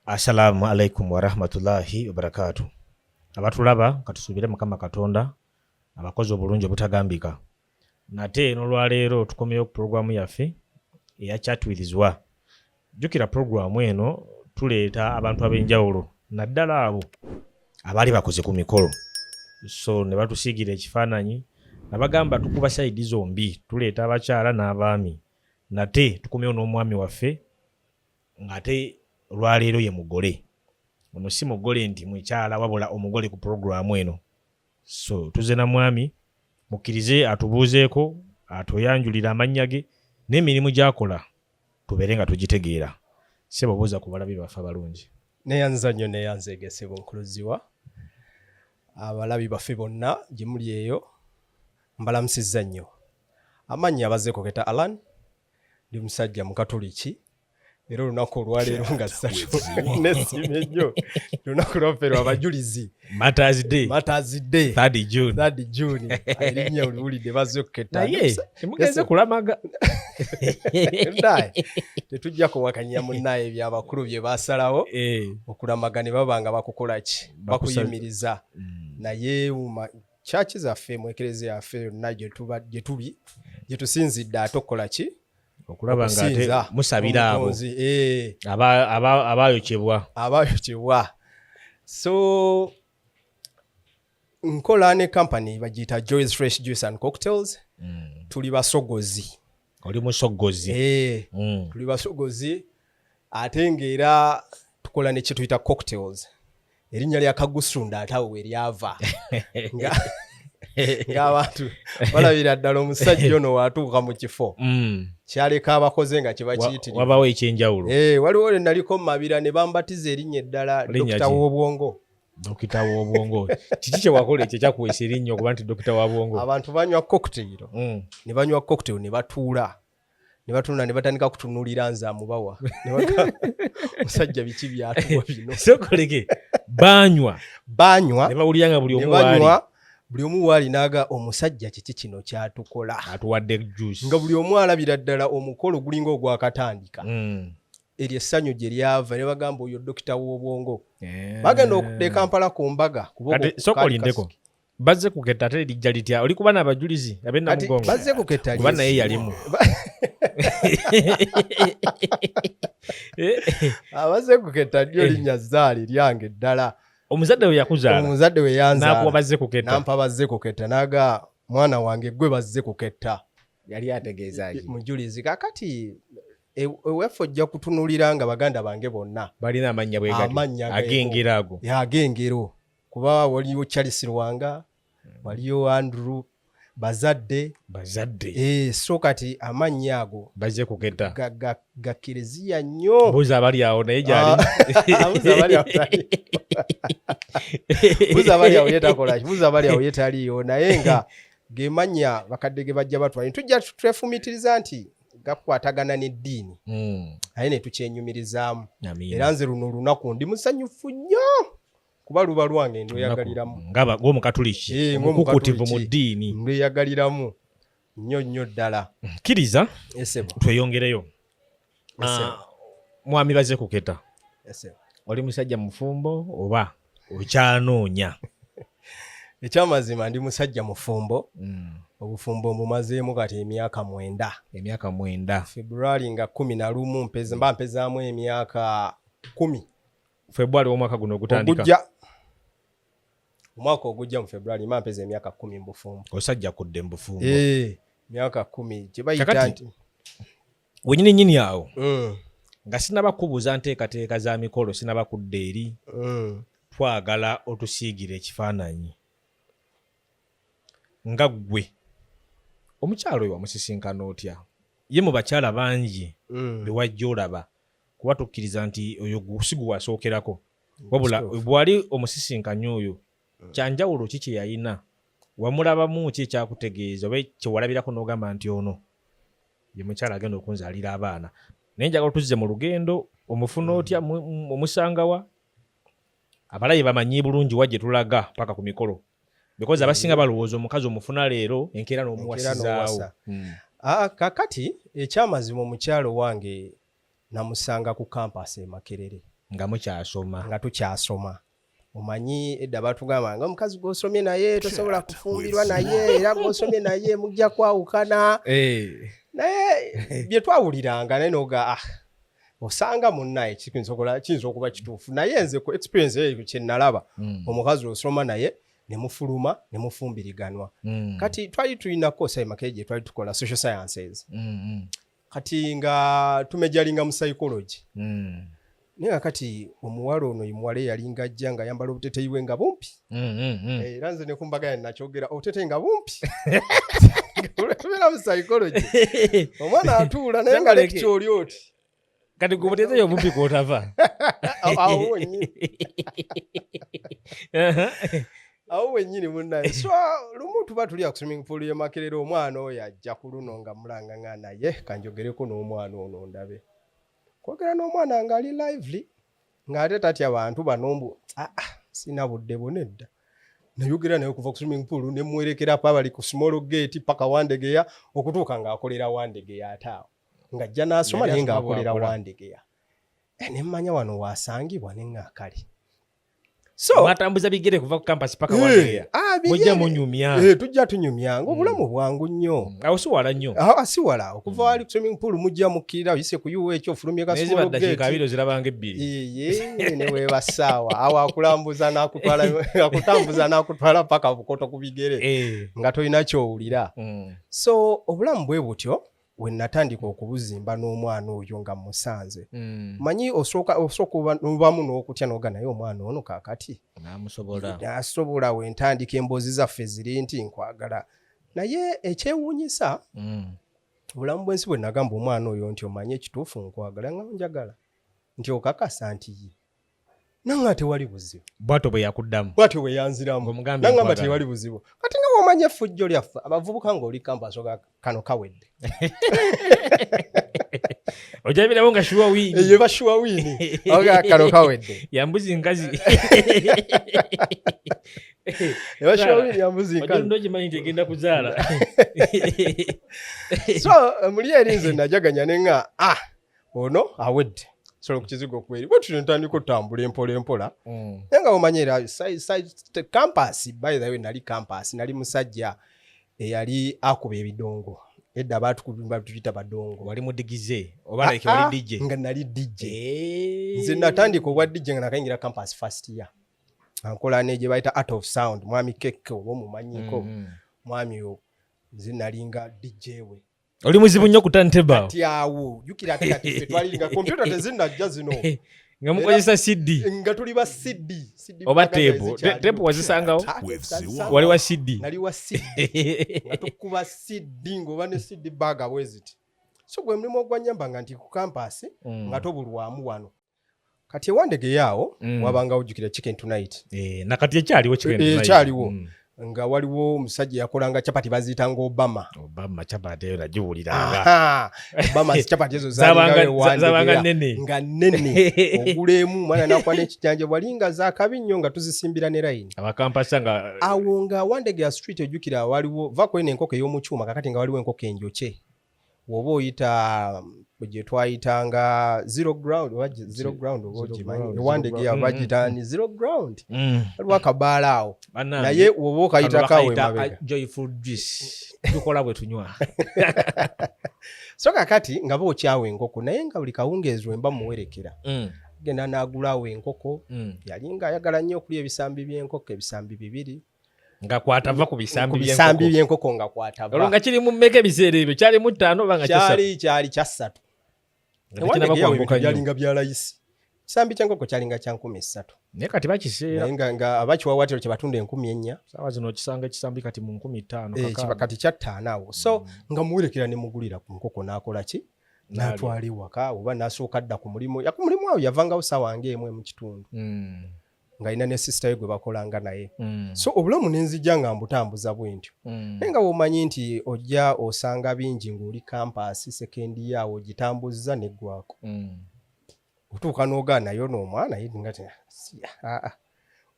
Assalamu alaikum warahmatullahi wabarakatu. Abatulaba, katusuubire Mukama Katonda abakozi obulungi obutagambika. Nate n'olwaleero tukomyewo ku pulogulaamu yaffe eya Chat with Zziwa. Jjukira, pulogulaamu eno tuleeta abantu ab'enjawulo, naddala abo abaali bakoze ku mikolo, so ne batusiigira ekifaananyi. Nabagamba tukuba side zombi, tuleeta abakyala n'abaami. Nate tukomyewo n'omwami waffe, ng'ate olwaleero ye mugole. Ono si mugole nti mukyala, wabula omugole ku pulogulaamu eno. So tuze na mwami, mukkirize atubuuzeeko, atweyanjulire amannya ge n'emirimu gy'akola, tubeere nga tugitegeera. Sebo, buuza ku balabi baffe abalungi. Neyanza nnyo, neyanza egesebo nkuluziwa. Abalabi baffe bonna gye muli eyo, mbalamusizza nnyo. Amannya abazze Kuketa Alan, ndi musajja Mukatuliki, era olunaku olwaleero nga 3 nesiimye nnyo, lunaku lwaffe lwabajulizi. Martyrs Day. Martyrs Day. 3 June. 3 June. Erinnya oliwulidde, bazze kuketa. Naye temugenze kulamaga? Naye tetujja kuwakanya munnaye ebyabakulu bye basalawo okulamaga ne baba nga bakukola ki, bakuyimiriza. Naye church zaffe, mu ekereziya yaffe yonna gye tuli, gye tusinzidde, ate okukola ki? Okulaba nga ate Okusinza musabira abo Omutonzi, abayokyebwa. Abayokyebwa. So nkola ne company bagiyita Joy's Fresh Juice and Cocktails. Tuli basogozi. Oli musogozi? Eh. Tuli basogozi, ate ng'era tukola ne kyetuyita cocktails. Erinnya lya Kagusunda ate awo weryava, ng'abantu balabira ddala omusajja ono waatuuka mu kifo kyaleka abakoze nga kibakiyitirivu. Wabawo ekyenjawulo. Eh, waliwo lwe naliko mu Mabira ne bambatiza erinnya eddala. Linnya Dokita ki? w'obwongo. Dokita w'obwongo. Kiki kyewakola ekyo ekyakuweesa erinnya okuba nti dokita wa bwongo? Abantu banywa cocktail, ne banywa cocktail, ne batuula, ne batunula, ne batandika kutunuulira nze amubawa. Ne bagamba, "Musajja, biki byatuwa bino?" Sokoleke, banywa? Banywa. Ne bawulira nga buli Ne omu waali banywa, buli omu waali n'aga, "Omusajja, kiki kino kyatukola?" Atuwadde juice. Nga buli omu alabira ddala omukolo gulinga ogwakatandika. Eryo essanyu gye lyava, ne bagamba, "Oyo dokita w'obwongo." Bagenda okudda e Kampala ku mbaga, kuba Kati ogwo sooka kaali olindeko. kasiki. Bazze kuketta, ate lijja litya? Oli kuba n'abajulizi Kati ab'enamugongo? bazze kuketta Kuba naye yalimu. Abazze kuketta ddyo linnya zaali lyange ddala. Omuzadde we yakuzaala Omuzadde we yanzaala n'akuwa bazze kuketta. Nampa bazze kuketta, naga, "Mwana wange, gwe bazze kuketta." Yali ategeeza ki? Mujulizi. Kakati ewaffe ojja kutunulira nga baganda bange bonna balina amannya bwe gati. Amannya geego. Ag'engero ago. Ag'engero, kuba waliyo Charles Lwanga, waliyo Andrew Bazadde. Bazadde. Eh, so kati amannya ago Bazze kuketta. Ga kereziya nnyo. Buuza abali awo, naye gyali. Ah, buuza abali awo tali. Buuza abali awo, ye takola ki? Buuza abali awo, ye taliiyo. Naye nga gemanya bakadde ge bajja batwala, tujja twefumitiriza nti gakwatagana n'eddiini, naye ne tukyenyumirizaamu. Amiina. Era nze luno olunaku ndi musanyufu nnyo, kuba luba lwange, ndweyagaliramu. Nga ng'omukatuliki Eh, omukukutivu mu ng'omukatuliki. ddiini. Ndweyagaliramu nnyo nnyo ddala. Kkiriza Esebo. tweyongereyo. Esebo. Ah, mwami Bazze Kuketa, Esebo. oli musajja mufumbo oba okyanoonya? Ekyamazima, ndi musajja mufumbo. Obufumbo mbumazeemu kati emyaka 9. Emyaka 9. February nga 11 mba mpezaamu emyaka 10. February w'omwaka guno ogutandika? Ogujja, omwaka ogujja mu February mba mpeza emyaka 10 mu bufumbo. Osajja kudde mu bufumbo. Eh, myaka 10 kyebayita Kakati- nti Wenyini nyini awo, nga sinaba kubuuza nteekateeka za mikolo, sinaba kudda eri, twagala otusiigire ekifaananyi nga ggwe omukyalo oyo wamusisinkana otya? Ye mu bakyala bangi be wajja olaba, kuba tukkiriza nti oyo si gwe wasookerako, wabula bwali omusisinkanye oyo, kyanjawulo ki kye yalina? Wamulabamu ki ekyakutegeeza oba kyewalabirako n'ogamba nti ono ye mukyala agenda okunzaalira abaana? Naye njagala otuzze mu lugendo, omufuna otya? Omusangawa? Abalayi bamanyi bulungi wa gye tulaga paka ku mikolo, because abasinga balowooza omukazi omufuna leero, enkeera n'omuwasizaawo. N'owasa. Ah, kakati ekyamazima, omukyalo wange namusanga ku campus e Makerere. Nga mukyasoma. Nga tukyasoma. Omanyi edda batugamba nga omukazi gw'osomye naye tosobola kufumbirwa naye, era gw'osomye naye mujja kwawukana. Naye bye twawuliranga, naye noga ah, osanga munnaye kiyinza okuba kituufu, naye nze ku experience eyo kye nalaba, omukazi osoma naye ne mufuluma ne mufumbiriganwa. Kati twali tulina course e Makerere gye twali tukola, social sciences. Kati nga tumajoringa mu psychology. Naye nga kati omuwala ono ye muwala eyalinga ajja nga ayambala obuteteyi bwe nga bumpi. Era nze ne ku mbaga yange nakyogera, obuteteyi nga bumpi, tubeera mu psychology, omwana atuula naye nga Zabaleke. lecture oli oti. Kati gwe buteteyi obumpi kwotava. Awo wennyini, awo wennyini munnaye. So lumu tuba tuli ku swimming pool ye Makerere, omwana oyo ajja ku luno nga mulanga nga naye kanjogereko n'omwana ono ndabe. Kwogera n'omwana ng'ali lively, ng'ate tatya bantu bano, mbu ah, ah, sina budde bwo nedda. Nayogera naye okuva ku swimming pool ne mwerekerako abali ku small gate paka Wandegeya, okutuuka ng'akolera Wandegeya. Ate awo ng'ajja n'asoma Yali naye asoma ng'akolera bw'akola. Wandegeya. Ne mmanya wano waasangibwa ne ŋŋaakale. So Mwatambuza bigere kuva ku campus paka Wandegeya? Ah, Mujja bigere. munyumya. Tujja tunyumya ng'obulamu bwangu nnyo. Awo si wala nnyo. Ah, si wala. Okuva wali ku swimming pool mujja mukkirira, oyise ku UH, ofulumye ka Naye ziba small ddakiika gate. 20 ozirabanga ebbiri. Yeye, ne weeba ssaawa awo akulambuza n'akutwala, akutambuza n'akutwala paka Bukoto ku bigere nga tolina kyowulira. So obulamu bwe butyo we natandika okubuzimba n'omwana oyo nga musanze. Manyi osooka obamu n'okutya n'oga naye omwana ono kaakati Namusobola. Asobola. We ntandika emboozi zaffe ziri nti nkwagala, naye ekyewuunyisa, obulamu bw'ensi bwe nagamba omwana oyo nti omanye ekituufu nkwagala, nga njagala, nti okakasa nti ye, nanga tewali buzibu. Bwatyo bwe yakuddamu? Bwatyo bwe yanziramu. Ng'omugambye Nangamba nkwagala. tewali buzibu. Kati nga bw'omanya effujjo lyaffe abavubuka ng'oli campus, oga kano kawedde. Ojabirawo nga sure win. Eyo eba sure win, oga kano kawedde. Yambuzi nkazi. Eba sure win yambuzi nkazi. Ojja ogimanyi nti egenda kuzaala. So muli eri nze najaganya ne ŋŋa ah, ono awedde sola ku kizigo kweri bwe tutyo, ntandika otambula empola empola. Naye nga bw'omanyi era campus, by the way, nali campus nali musajja eyali akuba ebidongo. Edda baatuyita badongo. Wali mudigize oba like wali Ah, ah, DJ? Nga nali DJ. Nze natandika obwa DJ nga nakayingira campus first year, ankola ne gye bayita Art of Sound, mwami Keke oba omumanyiko. Mwami o nze nalinga DJ we. Oli muzibu nnyo ku turntable. Kati awo jjukira ate kati ffe twalinga kompyuta tezinnajja zino. Nga mukozesa CD. Nga tuli ba CD, CD Oba baga zaali teepu. zikyaliwo. Teepu wazisangawo? Ah, With tazisanga. Wali wa CD. Nali wa CD, nga tukuba CD ng'oba ne CD baga bwe ziti. So gwe mulimu ogwanyambanga nti ku campus nga tobulwamu wano. Kati eWandegeya awo wabangawo, jjukira Chicken Tonight. Eh, nakati ekyaliwo Chicken Tonight. Ekyaliwo. Nga waliwo omusajja yakolanga chapati baziyitanga Obama. Obama chapati eyo nagiwuliranga. Aha, Obama chapati ezo Zabanga zalingawo zabanga eWandegeya. nnene. Nga nnene, ogula emu mwana nakuwa n'ekijanja, walinga zakabi nnyo nga tuzisimbira ne layini. Abakampasa nga Awo nga Wandegeya Street, ojjukira waliwo va kweno enkoko ey'omukyuma, kakati nga waliwo enkoko enjokye woba oyita gye twayitanga Zero Ground oba Zero Ground oba Zero ogimanyi? Ground, EWandegeya Zero Ground. bagiyita ni Zero Ground. Waliwo akabaala awo. Bannange, Naye woba okayitako awo kano bakayita emabega. Joyful juice, tukola bwe tunywa. So kakati nga bookyawo enkoko, naye nga buli kawungeezi lwe mba muwerekera, genda n'agulawo enkoko. Yali nga ayagala nnyo okulya ebisambi by'enkoko, ebisambi bibiri. Nga kwatava ku bisambi Ku bisambi by'enkoko. by'enkoko nga kwatava. Olwo nga kiri mu mmeka ebiseera ebyo? Kyali mu ttaano oba nga kyasatu? Kyali kya ssatu. Nga tekinnaba EWandegeya kwambuka ebintu nnyo. byalinga bya layisi. Kisambi ky'enkoko kyalinga kya 3,000. Naye kati bakiseera. Naye nga abakiwawatiro kye batunda 4,000. Saawa zino okisanga ekisambi kati mu 5,000. Kiba 6,000. kati kya ttaano awo. So nga muwerekera ne mugulira ku nkoko n'akola ki? N'alya. N'atwala ewaka oba n'asooka adda ku mulimu. Ku mulimu awo yavangawo ssaawa ng'emu mu kitundu, ng'alina ne sister ye gwe bakolanga naye. So obulamu ne nzija nga mbutambuza bwe ntyo. Naye nga bw'omanyi nti ojja osanga bingi ng'oli campus second year, awo ogitambuzza neggwako. Otuuka n'ogaa naye ono omwana ye nga ah, ah.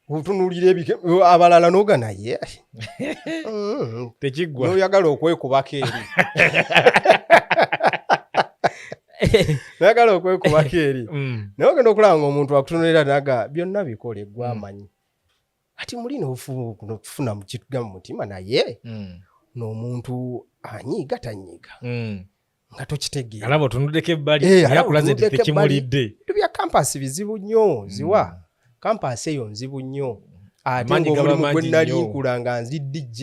Otunuulira ebike abalala n'oga naye Tekiggwa. N'oyagala okwekubako eri. Nayagala okwekubako eri. Naye ogenda okulaba nga omuntu akutunulira naga byonna bikole gwamanyi. Ati muli nofuna mukituga mu mutima naye n'omuntu anyiiga tanyiiga. Nga tokitegeera. Alaba otunuddeko ebbali, naye akulaze nti tekimulidde. Ebintu bya campus bizibu nnyo, ziwa. Campus eyo nzibu nnyo. Ate ng'omulimu gwe nali nkula nga nzi DJ.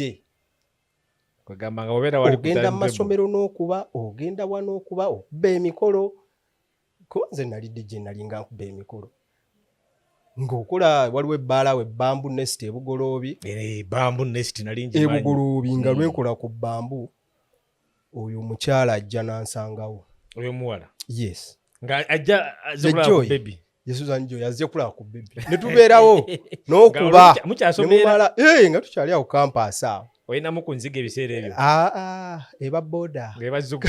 Kwegamba nga obeera wali ogenda mu masomero n'okuba, ogenda wa n'okuba, okuba emikolo. Kuba nze nali DJ, nali nga nkuba emikolo. Ng'okola waliwo ebbaala we Bamboo Nest e Bugoloobi. Bamboo Nest nali ngimanyi. E Bugoloobi nga lwenkola ku Bamboo, oyo omukyala ajja n'ansangawo. Oyo omuwala? Yes. Nga ajja azze kulaba ku baby. Yesuza njo yazze kulaba ku baby. Ne tubeerawo n'okuba. Mukyasomera. Nga tukyali awo campus awo. Olinamu ku nziga ebiseera ebyo? Eba boda. Eba zugu.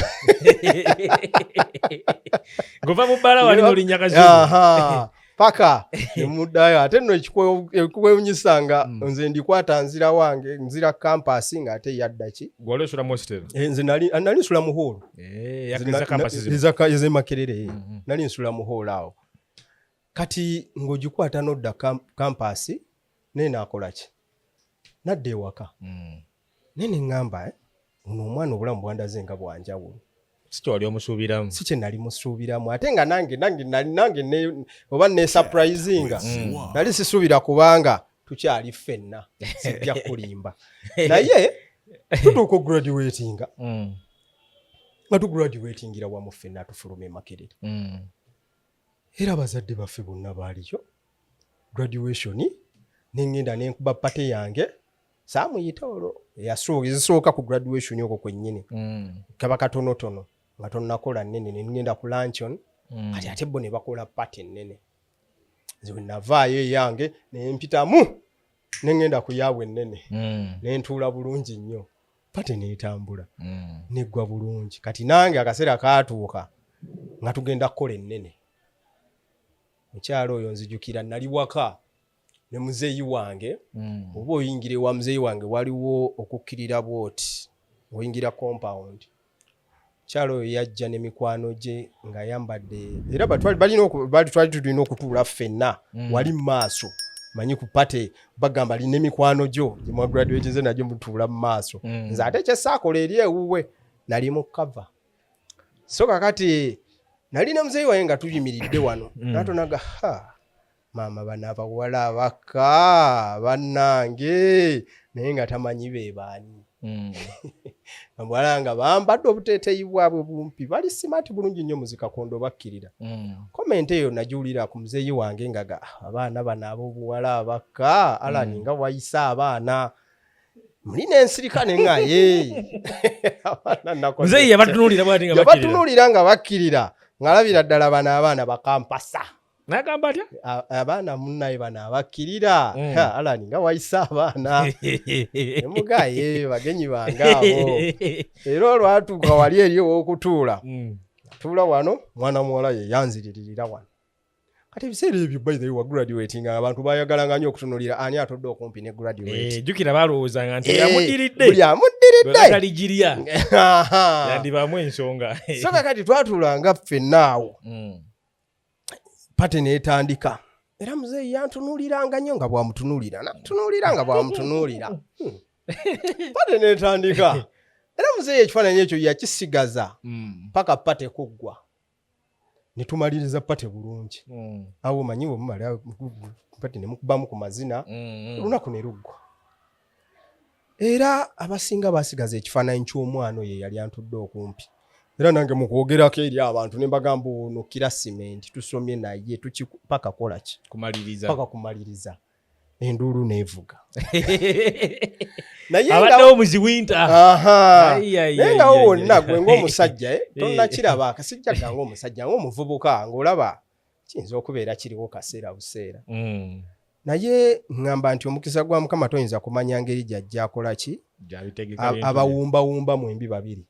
Ng'ova mu bbaala wali n'olinnya kazugu. Paka nemuddayo. Ate nno ekikwewunyisa nga nze ndikwata nzira wange, nzira campus ng'ate yadda ki? Gwe wali osula mu hostel? Nze nali nsula mu hall. Eza campus zino. Ez'e Makerere. Nali nsula mu hall awo. Kati ng'ogikwata n'odda campus, naye n'akola ki? Nadda ewaka. Naye ne ŋŋamba, ono omwana obulamu bwandaze nga bwa njawulo. Si kye wali omusuubiramu. Si kye nali musuubiramu. Ate nga nange oba ne surprisinga. Nali sisuubira kubanga tukyali ffenna. Sijja kulimba. Naye tutuuka okugraduatinga. Nga tugraduatingira wamu ffenna tufuluma e Makerere. Era abazadde baffe bonna baaliyo. Graduation ne ŋŋenda ne nkuba party yange. Saamuyita olwo. Ezisooka ku graduation okwo kwennyini. Kaba katonotono nga tonnakola nnene ne ŋŋenda ku luncheon. Kati ate bo ne bakola party ennene. Nze bwe navaayo eyange ne mpitamu ne ŋŋenda ku yaabwe ennene. Ne ntuula bulungi nnyo. Party n'etambula. Neggwa bulungi. Kati nange akaseera kaatuuka nga tugenda kukola ennene. Mukyala oyo nzijukira nali waka ne muzeeyi wange. Oba oyingira ewa muzeeyi wange waliwo okukkirira bw'oti ng'oyingira compound. Mukyala oyo yajja ne mikwano gye ng'ayambadde era twali tulina okutuula ffenna wali mu maaso. Manyi ku party bagamba lina emikwano gyo gye mwagraduatinze nagyo mutuula mu maaso. Nze ate kye saakola eri ewuwe nali mu cover. So kakati nali ne muzeeyi wange nga tuyimiridde wano. N'atonaga, ha, maama bano abawala abaka bannange, naye nga tamanyi be baani. Abawala nga bambadde obuteeteeyi bwabwe bumpi, bali smart bulungi nnyo muzikakondo bakkirira. Comment eyo nagiwulira ku muzeeyi wange nga ga, abaana bano ab'obuwala abaka, Alan nga wayise abaana. Muli n'ensirika ne nga, ye. Abaana nakoze. Muzeeyi yabatunuulira bw'ati nga bakkirira. Yabatunuulira nga bakkirira. Ng'alabira ddala bano abaana bakampasa. N'agamba atya? Abaana munnaye bano abakkirira. Ha, Alan nga wayise abaana. Ne mugaye bagenyi bange abo. Era olwatuuka wali eri ow'okutuula. Tuula wano, mwana muwala ye yanziriririra wano. Kati ebiseera ebyo by the way wa graduating abantu baayagalanga nnyo okutunuulira ani atudde okumpi ne graduate. Jjukira baalowoozanga nti yamuddiridde. Buli amuddiridde. Bwe bataligirya. Yandibaamu ensonga. So kakati twatuulanga ffenna awo. Party n'etandika. Era muzeeyi yantunuuliranga nnyo nga bw'amutunuulira. N'antunuulira nga bw'amutunuulira. Party n'etandika. Era muzeeyi ekifaananyi ekyo yakisigaza paka party kuggwa. Ne tumaliriza party bulungi. Awo omanyi bwe mumala party ne mukubamu ku mazina, olunaku ne luggwa. Era abasinga baasigaza ekifaananyi ky'omwana oyo eyali antudde okumpi. Era nange mu kwogerako eri abantu ne mbagamba ono kira simenti tusomye naye paka kola ki? Kumaliriza. Paka kumaliriza. Enduulu n'evuga. Naye nga Abaddewo muziwinta. Ai, ai, Naye ai, nga ai, wonna ai. gwe ng'omusajja, tonnakiraba, akasajja gange ng'omusajja, ng'omuvubuka, ng'olaba kiyinza okubeera kiriwo kaseera buseera. Naye ŋŋamba nti omukisa gwa Mukama toyinza kumanya ngeri gy'ajja akola ki? Gy'abitegeka bintu bye. Abawumbawumba mwembi babiri.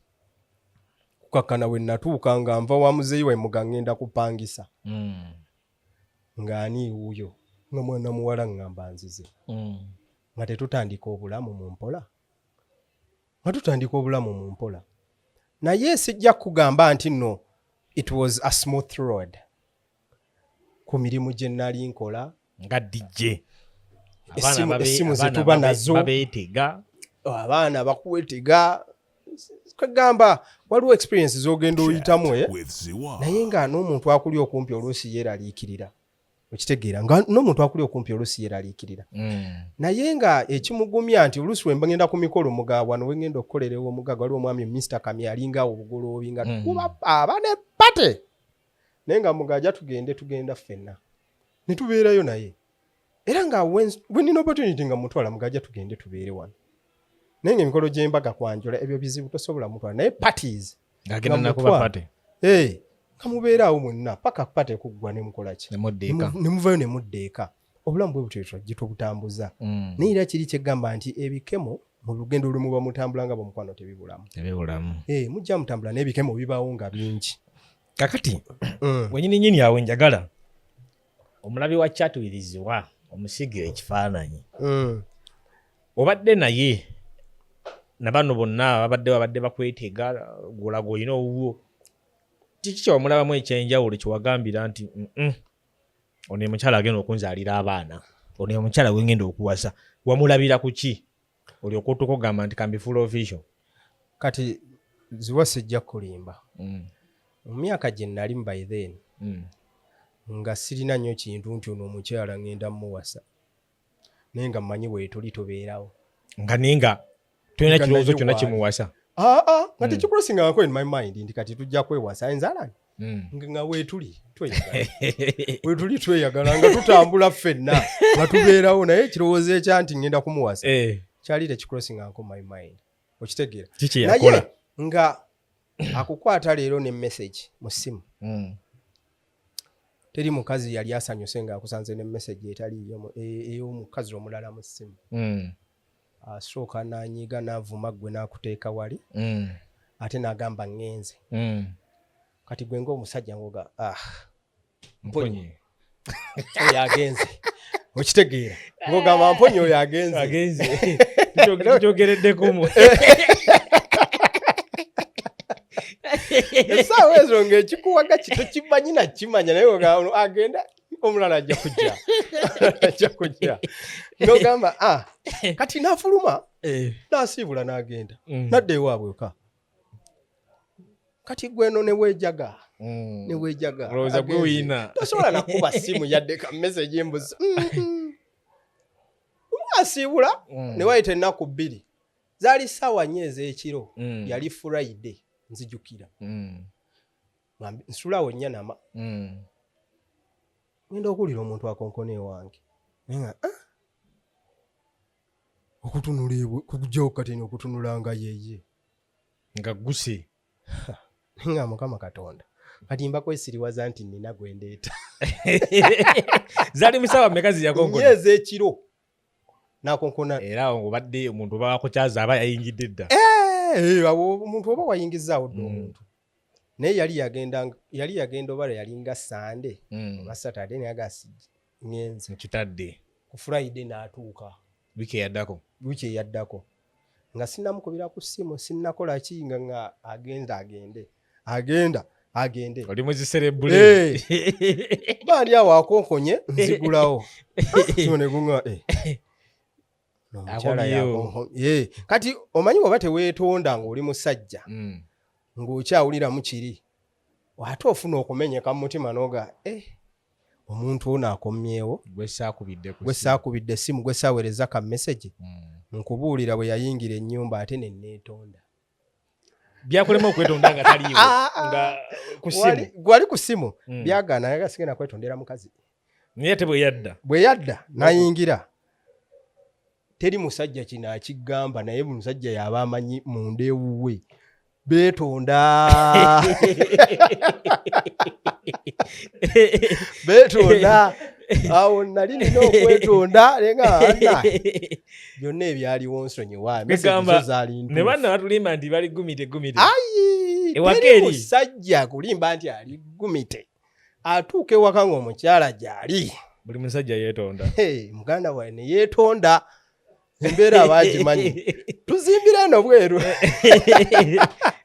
Kukakkana we natuuka nga nva wa muzeeyi wammwe nga ŋŋenda kupangisa. Ng'ani wuuyo? Nga mwana muwala ŋŋamba nzize. Nga tetutandika obulamu mu mpola. Nga tutandika obulamu mu mpola. Naye sijja kugamba nti nno It was a smooth road ku mirimu gye nali nkola. Nga DJ. Essimu zetuba nazo. Babeetega. Abaana bakwetega. Kwegamba waliwo experience z'ogenda oyitamu, eh? Naye nga n'omuntu akuli okumpi oluusi yeeraliikirira. Okitegeera nga n'omuntu akuli okumpi oluusi yeeraliikirira. Naye nga ekimugumya nti oluusi we ngenda ku mikolo muga wano we ngenda okukolera ew'omugagga, waliwo omwami Mr. Kami alinga awo obugoloobi nga tukuba aba ne party. Naye nga mugajja tugende, tugenda ffenna ne tubeerayo naye. Era nga when nina opportunity nga mutwala, mugajja tugende tubeere wano. Naye ng'emikolo gy'embaga, kwanjula, ebyo bizibu, tosobola mutwala, naye parties ng'agenda nga nakuba mutwala. Party. Hey, nga mubeera awo mwenna paka party ekuggwa ne mukola ki? Ne mudda eka. Ne muvayo ne mudda eka. Obulamu bwe butyo gye tubutambuza. Naye era kiri kyeggamba nti ebikemo mu lugendo lwe muba mutambula nga bwomukwano tebibulamu. Tebibulamu. Eh, mujja mutambula n'ebikemo bibaawo nga bingi. Kakati wenyini nyini awo njagala omulabi wa Chat with Ziwa omusigire ekifaananyi. Obadde naye na bano bonna babadde bakwetega, gwolaga olina owuwo, kiki kyewamulabamu ekyenjawulo kyewagambira nti, "Ono ye mukyala agenda okunzaalira abaana, ono ye mukyala gwengenda okuwasa"? Wamulabira ku ki olyoka otuuka okugamba nti kambifuula official? Kati Ziwa, sijja kulimba, mu myaka gye nalimu by then nga sirina nnyo kintu nti ono omukyala ngenda muwasa, naye nga mmanyi weetuli tubeerawo. Nga naye nga tolina Nga kirowoozo naye kyonna waali. kimuwasa? Aa, nga tekicrossingangako in my mind nti kati tujja kwewasa enzalani. Nga weetuli tweyagala, weetuli tweyagala, nga tutambula ffenna, nga tubeerawo, naye ekirowoozo ekya nti ngenda kumuwasa kyali tekicrossingangako my mind, okitegeera? Kiki Naye yakola? nga akukwata leero ne message mu ssimu. Teri mukazi yali asanyuse ng'akusanze ne message etali ey'omukazi omulala mu ssimu. Asooka n'anyiiga, n'avuma ggwe, n'akuteeka wali, ate n'agamba ŋŋenze. Kati gwe ng'omusajja ngoga, ah, mponye. Oyo agenze, okitegeera? Ng'ogamba mponye, oyo agenze. Agenze. Tukyogereddeko mu Essaawa ezo ng'ekikuwaga kito kimanyi nakimanya, naye ng'ogamba ono agenda, omulala ajja kujja, omulala ajja kujja. N'ogamba ah, kati n'afuluma, n'asiibula, n'agenda, nadda ewaabwe eka. Kati gweno ne weejaga, ne weejaga. Olowooza gwe Agenze. wiina. Tosobola nakuba simu yadde ka message mbuzi. Asiibula, ne wayita ennaku 2, zaali ssaawa 4 ez'ekiro. Yali Friday, nzijukira. Nsulawo Nnyanama. Ngenda okuwulira omuntu akonkona ewange. Naye nga, ah! Okutunula kujjawo kateni, okutunula nga yeye. Nga guse. Naye nga Mukama Katonda, kati mba kwesiriwaza nti nina gwe ndeeta. Zaali musawa mmeka ziyakonkona? 4 ez'ekiro nakonkona. Era awo ng'obadde omuntu oba wakukyaza aba yayingidde dda. Eh, awo omuntu oba wayingizaawo dda omuntu. Naye yali yagenda oba yalinga Sande oba Saturday, naye aga ŋŋenze. Nkitadde. Ku Friday n'atuuka. Wiiki eyaddako. Wiiki eyaddako nga sinnamukubira ku ssimu, sinnakola ki, nga agenda agende, agenda agende. Oli muziserebule. Eh. Baali awo akonkonye, nzigulawo simu ne guŋŋa, eh. Omukyala Akomyewo. Eh, kati omanyi bw'oba teweetonda ng'oli musajja, ng'okyawuliramu kiri, ate ofuna okumenyeka mu mutima n'oga, eh, omuntu ono akomyewo. Gwe saakubidde ku Gwe ssimu. saakubidde essimu, gwe saaweereza ka message. Nkubuulira, bwe yayingira ennyumba ate ne neetonda. Byakulema okwetonda nga taliiwo? Ah, ah. Nga ku ssimu? Gwali ku ssimu. Byagaana, naye sigenda kwetondera mukazi. Naye ate bwe yadda? Bwe yadda n'ayingira, teri musajja kino akigamba, naye buli musajja yaba amanyi munda ewuwe beetonda, beetonda. Awo nali nina okwetonda, naye nga anna byonna ebyaliwo nsonyiwa. Kwegamba, Message zo zaali ne ntuufu. banna batulimba nti bali gumite gumite. Ayi, Ewaka teri eri. musajja kulimba nti ali gumite, atuuka ewaka ng'omukyala gy'ali. Buli musajja yeetonda. Hey, muganda wae ne yeetonda, embeera abagimanyi, tuzimbira eno bweru.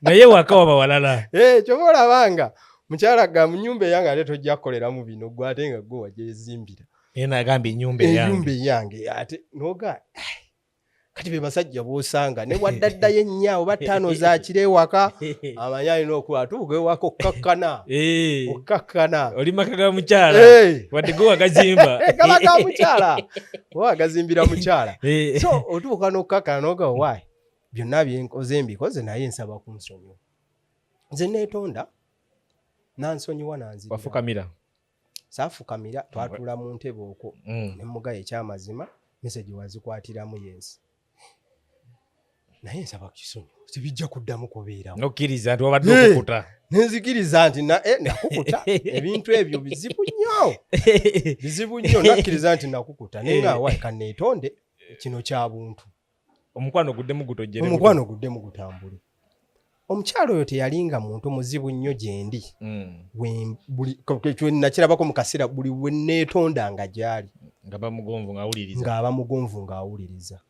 Naye waka waba walala. Eh, kyova olabanga Mukyala ga mu nnyumba eyange ate tojja kukoleramu bino, gwe ate nga gwe wagyezimbira. Naye nagamba ennyumba eyange. Ennyumba eyange ate noga kati be basajja b'osanga ne waddaddayo ennya oba ttaano zakira ewaka, amanyi alina okuba atuuka ewaka okkakkana. Okkakkana. Oli maka ga mukyala. Wadde gwe wagazimba. Gaba ga mukyala, oba wagazimbira mukyala. So otuuka n'okkakkana noga why byonna byenkoze mbikoze, naye nsaba kunsonyiwa. Nze neetonda, nansonyiwa, nanzirira. Wafukamira? Saafukamira, twatuula mu ntebe okwo. Ne mugayo ekyamazima message wazikwatiramu, yes, naye nsaba kisonyiwa, tebijja kuddamu kubeerawo. Nokkiriza nti wabadde okukuta. Nenzikiriza nti nakukuta, ebintu ebyo bizibu nnyo, bizibu nnyo. Nakkiriza nti nakukuta, naye nga wa kaneetonde, kino kya buntu. Omukwano guddemu gutojjere. Omukwano guddemu gutambule. Omukyalo oyo teyalinga muntu muzibu nnyo gyendi. Nakirabako mu kaseera buli we neetondanga gy'ali nga bamugonvu ng'awuliriza. Ng'aba mugonvu ng'awuliriza.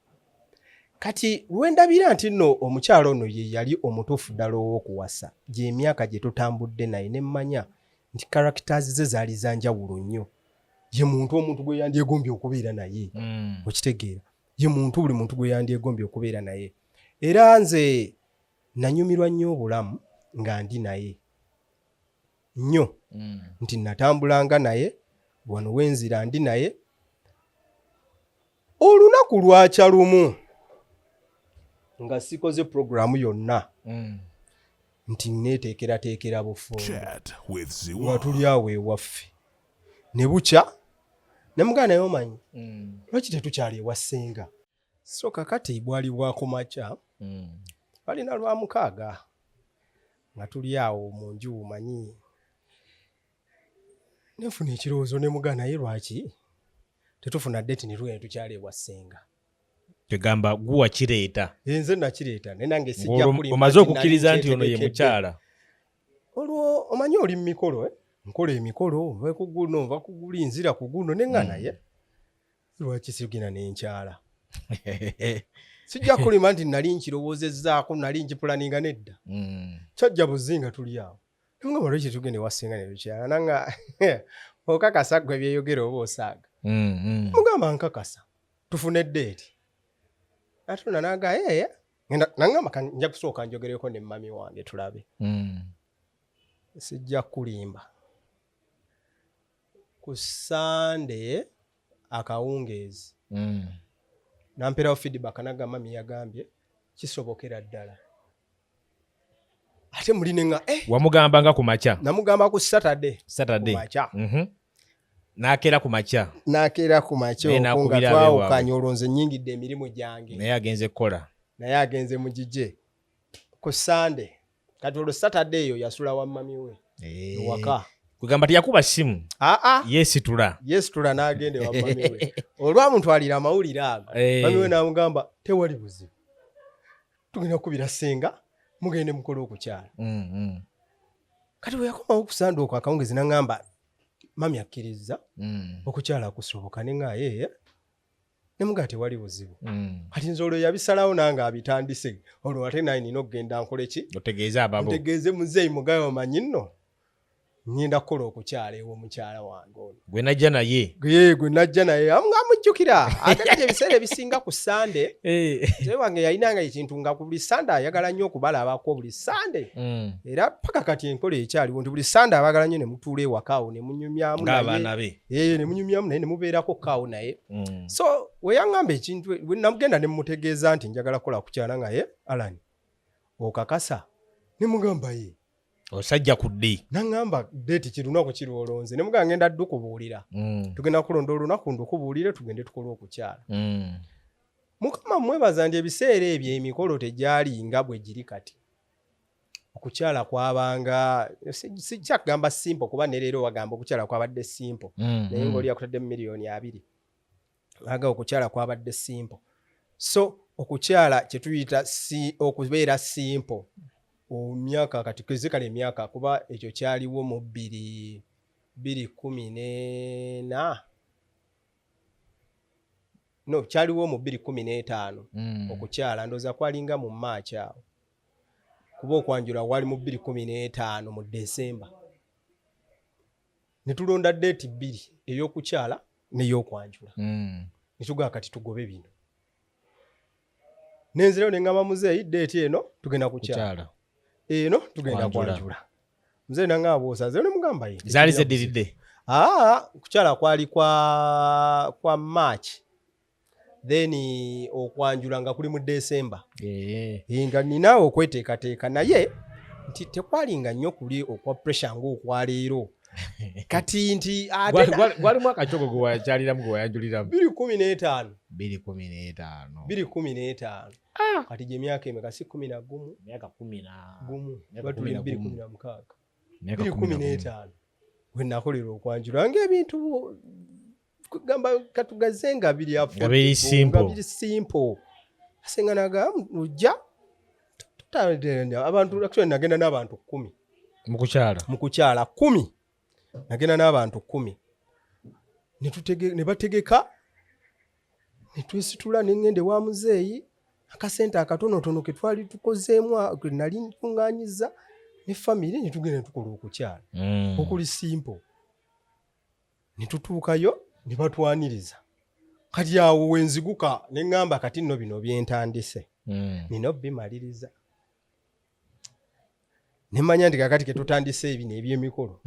Kati lwendabira nti nno omukyalo ono ye yali omutuufu ddala ow'okuwasa, gy'emyaka gye tutambudde naye ne mmanya nti characters ze zaali za njawulo nnyo, ye muntu omuntu gwe yandyegombye okubeera naye. Okitegeera, ye muntu buli muntu gwe yandyegombye okubeera naye. Era nze nanyumirwa nnyo obulamu nga ndi naye nnyo, nti natambulanga naye wano wenzira ndi naye. Olunaku lwakya lumu nga sikoze puroguramu yonna, nti neeteekerateekera bufumbo, Chat with nga Ziwa. tuli awo ewaffe ne bukya, ne muganda naye omanyi lwaki tetukyali ewa ssenga? So kakati bwali bwakumakya, balina lwa mukaaga, nga tuli awo mu nju, manyi nenfuna ekirowoozo ne muganda naye lwaki tetufuna date ne tugenda tukyala ewa ssenga? Tegamba guwa kireeta. Nze nakireeta, naye nange sijja Ng'olwo kulimba omaze nti nali okukkiriza nti ono ye nkyetegekedde. mukyala. Olwo omanyi oli mu mikolo, eh? Nkola emikolo, nva ku guno, nva ku guli, nzira ku guno, ne nga naye lwaki sigenda n'enkyala? Sijja kulima nti nali nkirowoozezzaako, nali nkipulaninga, nedda. Kyajja buzi nga tuli awo, nga lwaki tugenda ewa ssenga ne tukyala? Nanga okakasa gwe byeyogera oba osaaga? Mugamba nkakasa, tufune date. Atuna naga ee, ngenda nangamba nja kusooka njogereko ne mami wange tulabe. Sijja kulimba, ku Sande akawungeezi namperawo feedback, nagamba mami yagambye kisobokera ddala, ate muli nenga Wamugamba nga ku makya? Namugamba ku Saturday. Saturday. Ku makya. N'akeera ku makya. Nakeera ku makya Naye okwo nga n'akubira abeewaabwe. twawukanye, olwo nze nyingidde emirimu gyange. Naye agenze kukola. Naye agenze mugije ku Sande. Kati olwo Saturday eyo yasula wa mami we ewaka. Kugamba teyakuba simu? Aa. Yeesitula. Yeesitula n'agenda ewa mami we. Olwamutwalira amawulire ago, mami we n'amugamba tewali buzibu, tugenda kukubira ssenga mugende mukole okukyala. Kati bwe yakomawo ku Sande okwo akawungezi, n'aŋŋamba mami akkiriza okukyala kusoboka, ne ŋŋa yeye, ne mugamba tewali buzibu. Kati nze olwo yabisalawo nange abitandise, olwo ate naye nina okugenda nkole ki? Otegeeze ababo. Ntegeeze muzeeyi, mugabe omanyi nno ngenda kukola okukyala ew'omukyala wange ono. Gwe najja naye. Ye gwe najja naye nga amujjukira. Ate kati ebiseera ebisinga ku Sande, muzeeyi wange yalinanga ekintu nga ku buli Sande ayagala nnyo okubalabako buli Sande. Era paka kati enkola ekyaliwo nti buli Sande abagala nnyo ne mutuula ewaka awo ne munyumyamu naye. Ng'abaana be. Ne munyumyamu naye ne mubeerako kaawo naye. So we yaŋŋamba ekintu, we namugenda ne mutegeeza nti njagala kukola kukyala, nga ye Alan okakasa? Ne mugamba ye. Osajja ku ddi? Naŋŋamba date ki, lunaku ki lwolonze? Ne mugamba ngenda ddukubuulira. Tugenda kulonda olunaku ndukubuulire, tugende tukole okukyala. Mukama mwebaza nti ebiseera ebyo emikolo tegyali nga bwe giri kati. Okukyala kwabanga sijja kugamba simple, kuba ne leero wagamba okukyala kwabadde simple, naye ng'oli akutadde mu 20 miliyoni aga, okukyala kwabadde simple. So okukyala kyetuyita si okubeera simple omyaka kati kezikala emyaka, kuba ekyo kyaliwo mu 2014, no, kyaliwo mu 2015. Okukyala ndowooza kwalinga mu Maaki awo, kuba okwanjula wali mu 2015 mu Desemba. Ne tulonda date bbiri, ey'okukyala n'ey'okwanjula. Ne tugamba kati tugobe bino. Nenzirayo ne ŋŋamba muzeeyi, date eno tugenda kukyala, kukyala, eno tugenda kwanjula. Kwanjula. Muzeeyi naŋŋamba bw'osazeeyo, ne mugamba ye. Zaali zeddiridde? Aa, kukyala kwali kwa March, then okwanjula nga kuli mu December. Eh, nga nina okweteekateeka, naye nti tekwalinga nnyo kuli okwa pressure ng'okwaleero kati nti ate Gwalimu akacogo gwe wakyaliramu, gwe wayanjuliramu? 2015. 2015. 2015. Kati gye myaka emeka? Si 11? Myaka kumi na Gumu. Myaka Tuba tuli kumi na bbiri gumu. 16. Myaka bbiri kumi kumi na gumu. n'etaano we nakolera okwanjula, ng'ebintu kugamba katugaze nga biri Nga biri simple. nga biri simple. Asenga naga ojja abantu, actually nagenda n'abantu 10. Mu kukyala? Mu kukyala 10, nagenda n'abantu 10, ne bategeka, ne twesitula, ne ŋŋenda ewa muzeeyi, akasente akatonotono ke twali tukozeemu ke nali nkuŋŋaanyiza ne famire, ne tugenda ne tukola okukyala okuli simple. Ne tutuukayo ne batwaniriza. Kati awo wenziguka ne ŋŋamba kati nno bino byentandise nina obimaliriza. Ne mmanya nti kakati ke tutandise ebino ebyemikolo,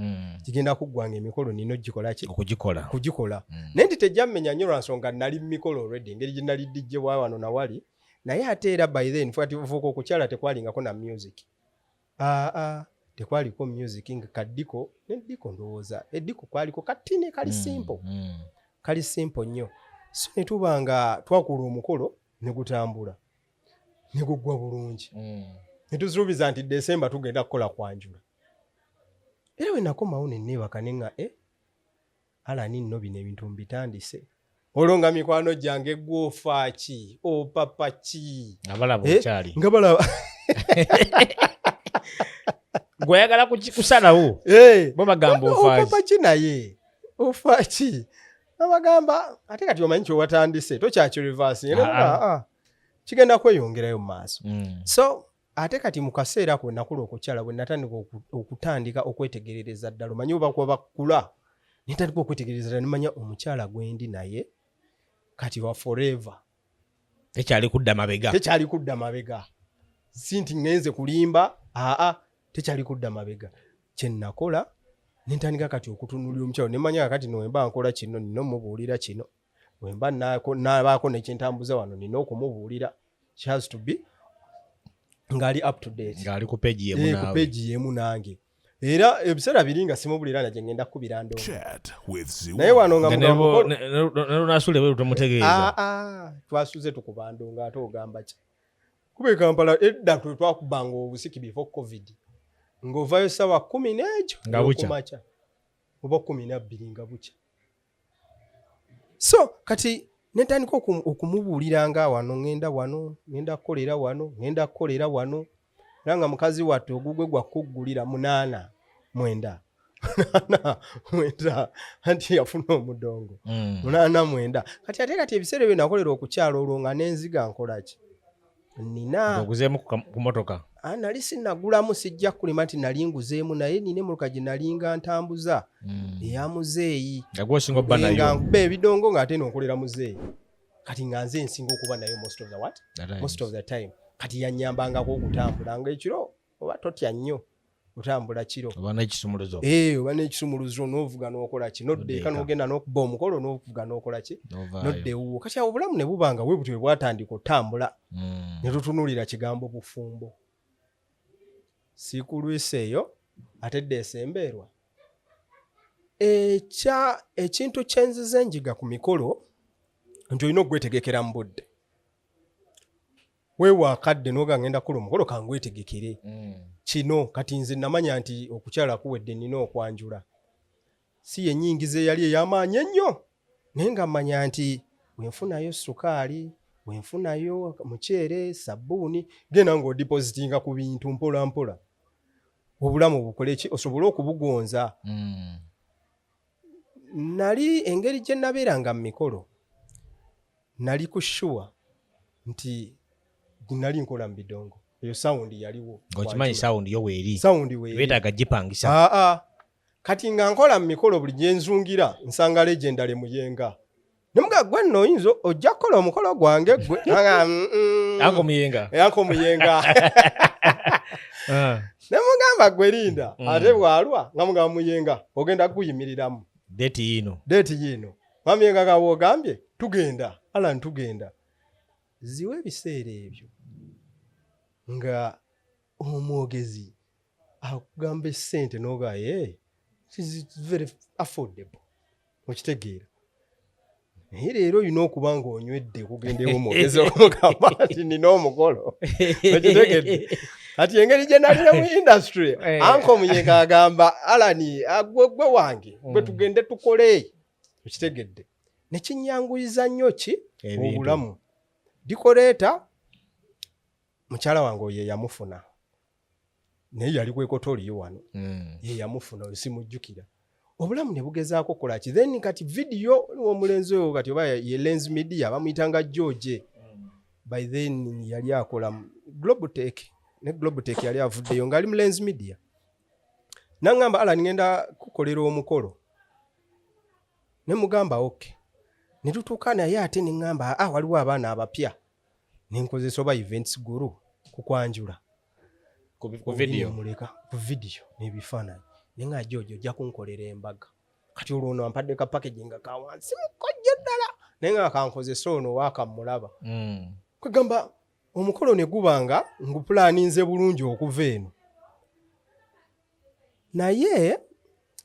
kigenda kuggwanga emikolo nina ogikola ki? Okugikola. Kugikola. Naye nti tejjammenya nnyo lwa nsonga nali mu mikolo already, engeri gye nali dijje bwa wano nawali. Naye ate era by then kati fuuka okukyala tekwalingako na music, aa, tekwaliko music, nga kaddiko neddiko, ndowooza eddiko kwaliko katini kali simple, kali simple nnyo. So ne tuba nga twakula omukolo ne gutambula ne guggwa bulungi, ne tusuubiza nti Desemba tugenda kukola kwanjula. Era we nakomawo ne neebaka ne ŋŋa e alani nno bino ebintu mbitandise, olwo nga mikwano gyange gwofa ki, opapa ki? Nga balaba Eh, okyali nga balaba. Gweyagala kusalawo, Eh, bo bagamba ofaaki. Opapa ki, naye ofa ki? Abagamba ate kati omanyi kyowatandise tokyakirivasi, Ah, kigenda kweyongerayo mu maaso. So ate kati mu kaseera ako nakula okukyala, bwe natandika okutandika okwetegerereza ddala, omanyi oba kuba bakula, nentandika okwetegereza ddala, nemanya omukyala gwendi naye kati wa forever. Tekyali kudda mabega. Tekyali kudda mabega, si nti ŋŋenze kulimba, aa, tekyali kudda mabega. Kyenakola nentandika kati okutunulira omukyalo, nemanya kati nowemba nkola kino nina omubuulira kino, wemba nabaako nekyentambuza wano nina okumubuulira. She has to be ng'ali up to date. Ng'ali ku page yemu Eh, ku naawe. page yemu nange. Era ebiseera biri nga simubulira na gye ngenda kukubira ndongo. Chat with Ziwa. Naye wano nga Nga mugamba ne lunasula ebweru tomutegeeza. Ah, ah, twasuze tukuba ndongo, ate ogamba ki? Kuba e Kampala edda twe twakubanga obusiki before COVID, ng'ovayo ssaawa 10 n'ekyo Nga bukya. okumakya oba 12 nga bukya. So kati netandika okumubuuliranga wano ŋŋenda, wano ŋŋenda kukolera, wano ŋŋenda kukolera wano. Era nga mukazi wattu ogugwe gwakuggulira 8 9, 8 9, anti yafuna omudongo. 8 9. Kati ate kati ebiseera ebyo nakolera okukyala olwo nga nenziga nkolaki nina. Ng'oguzeemu ku motoka? Ah, nali sinnagulamu, sijja kulima nti nali nguzeemu, naye nina emmotoka gye nalinga ntambuza eya muzeeyi. Nga gwosinga obba Eh, nga nayo. nkuba ebidongo ng'ate nonkolera muzeeyi. Kati nga nze nsinga okuba nayo most of the what? That times. Most of the time. Kati yanyambangako okutambula nga ekiro oba totya nnyo otambula kiro. Oba n'ekisumuluzo. Eh, oba n'ekisumuluzo n'ovuga n'okola ki, nodda eka, Nodda eka. n'ogenda n'okuba omukolo n'ovuga n'okola ki, N'ovaayo. nodda ewuwo. Kati awo obulamu ne buba nga bwe butyo bwe bwatandika otambula, ne tutunuulira kigambo bufumbo. Siikulwisa eyo ate dda esembeerwa ekya ekintu kyenzize njiga ku mikolo nti olina okugwetegekera mu budde. Weewa akadde noga ngenda kukola omukolo, kangwetegekere kino. Kati nze namanya nti okukyala kuwedde, nina okwanjula. Si yenyingiza eyali ey'amaanyi ennyo, naye nga mmanya nti bwenfunayo sukaali, bwenfunayo muceere, sabbuuni, genda ng'odipositinga ku bintu mpola mpola, obulamu bukole ki, osobole okubugonza. Nali engeri gye nabeeranga mu mikolo, nali ku sure nti nali nkola mu bidongo, eyo sound yaliwo. Ng'okimanyi sound yo weeri. Sound weeri. Beetaaga gipangisa. Aa, Kati nga nkola mu mikolo buli gye nzungira nsanga legendary Muyenga. Nemuga gwe nno oyinza ojja kukola omukolo gwange gwe. Nga, Anko Muyenga. Anko Muyenga. Ah. Nemugamba gwe linda ate bw'alwa nga mugamba Muyenga ogenda kuyimiriramu. Date yino. Date yino. Muyenga nga bw'ogambye tugenda, Alan tugenda. Ziwe ebiseera ebyo nga omwogezi akugamba essente n'oga ye is very affordable. Okitegeera. Naye leero olina okuba ng'onywedde okugenda ew'omwogezi okumugamba nti nina omukolo. Okitegedde. Kati engeri gye nalina mu industry, Anko Muyenga agamba Alan gwe wange, gwe tugende tukole. Okitegedde. Ne kinyanguyiza nnyo ki obulamu. Decorator mukyala wange oyo yamufuna. Naye yali ku Equatorial wano. Ye yamufuna oyo simujjukira. Obulamu ne bugezaako kukola ki. Then kati video omulenzi oyo kati oba ye Lens Media bamuyitanga George. By then yali akola Globotech. Ne Globotech yali avuddeyo ng'ali mu Lens Media. N'aŋŋamba Alan ngenda kukolera omukolo. Ne mugamba okay. Ne tutuuka naye ate ne ŋŋamba waliwo abaana abapya. Ne nkozesa oba events guru ku kwanjula. Ku video. Muleka ku video n'ebifaananyi. Ne nga George ojja kunkolera embaga. Kati olwo ono ampadde ka package nga ka wansi mukojja ddala. Naye nga kankozesa ono waakamulaba. Kwegamba omukolo ne guba nga ngupulaninze bulungi okuva eno. Naye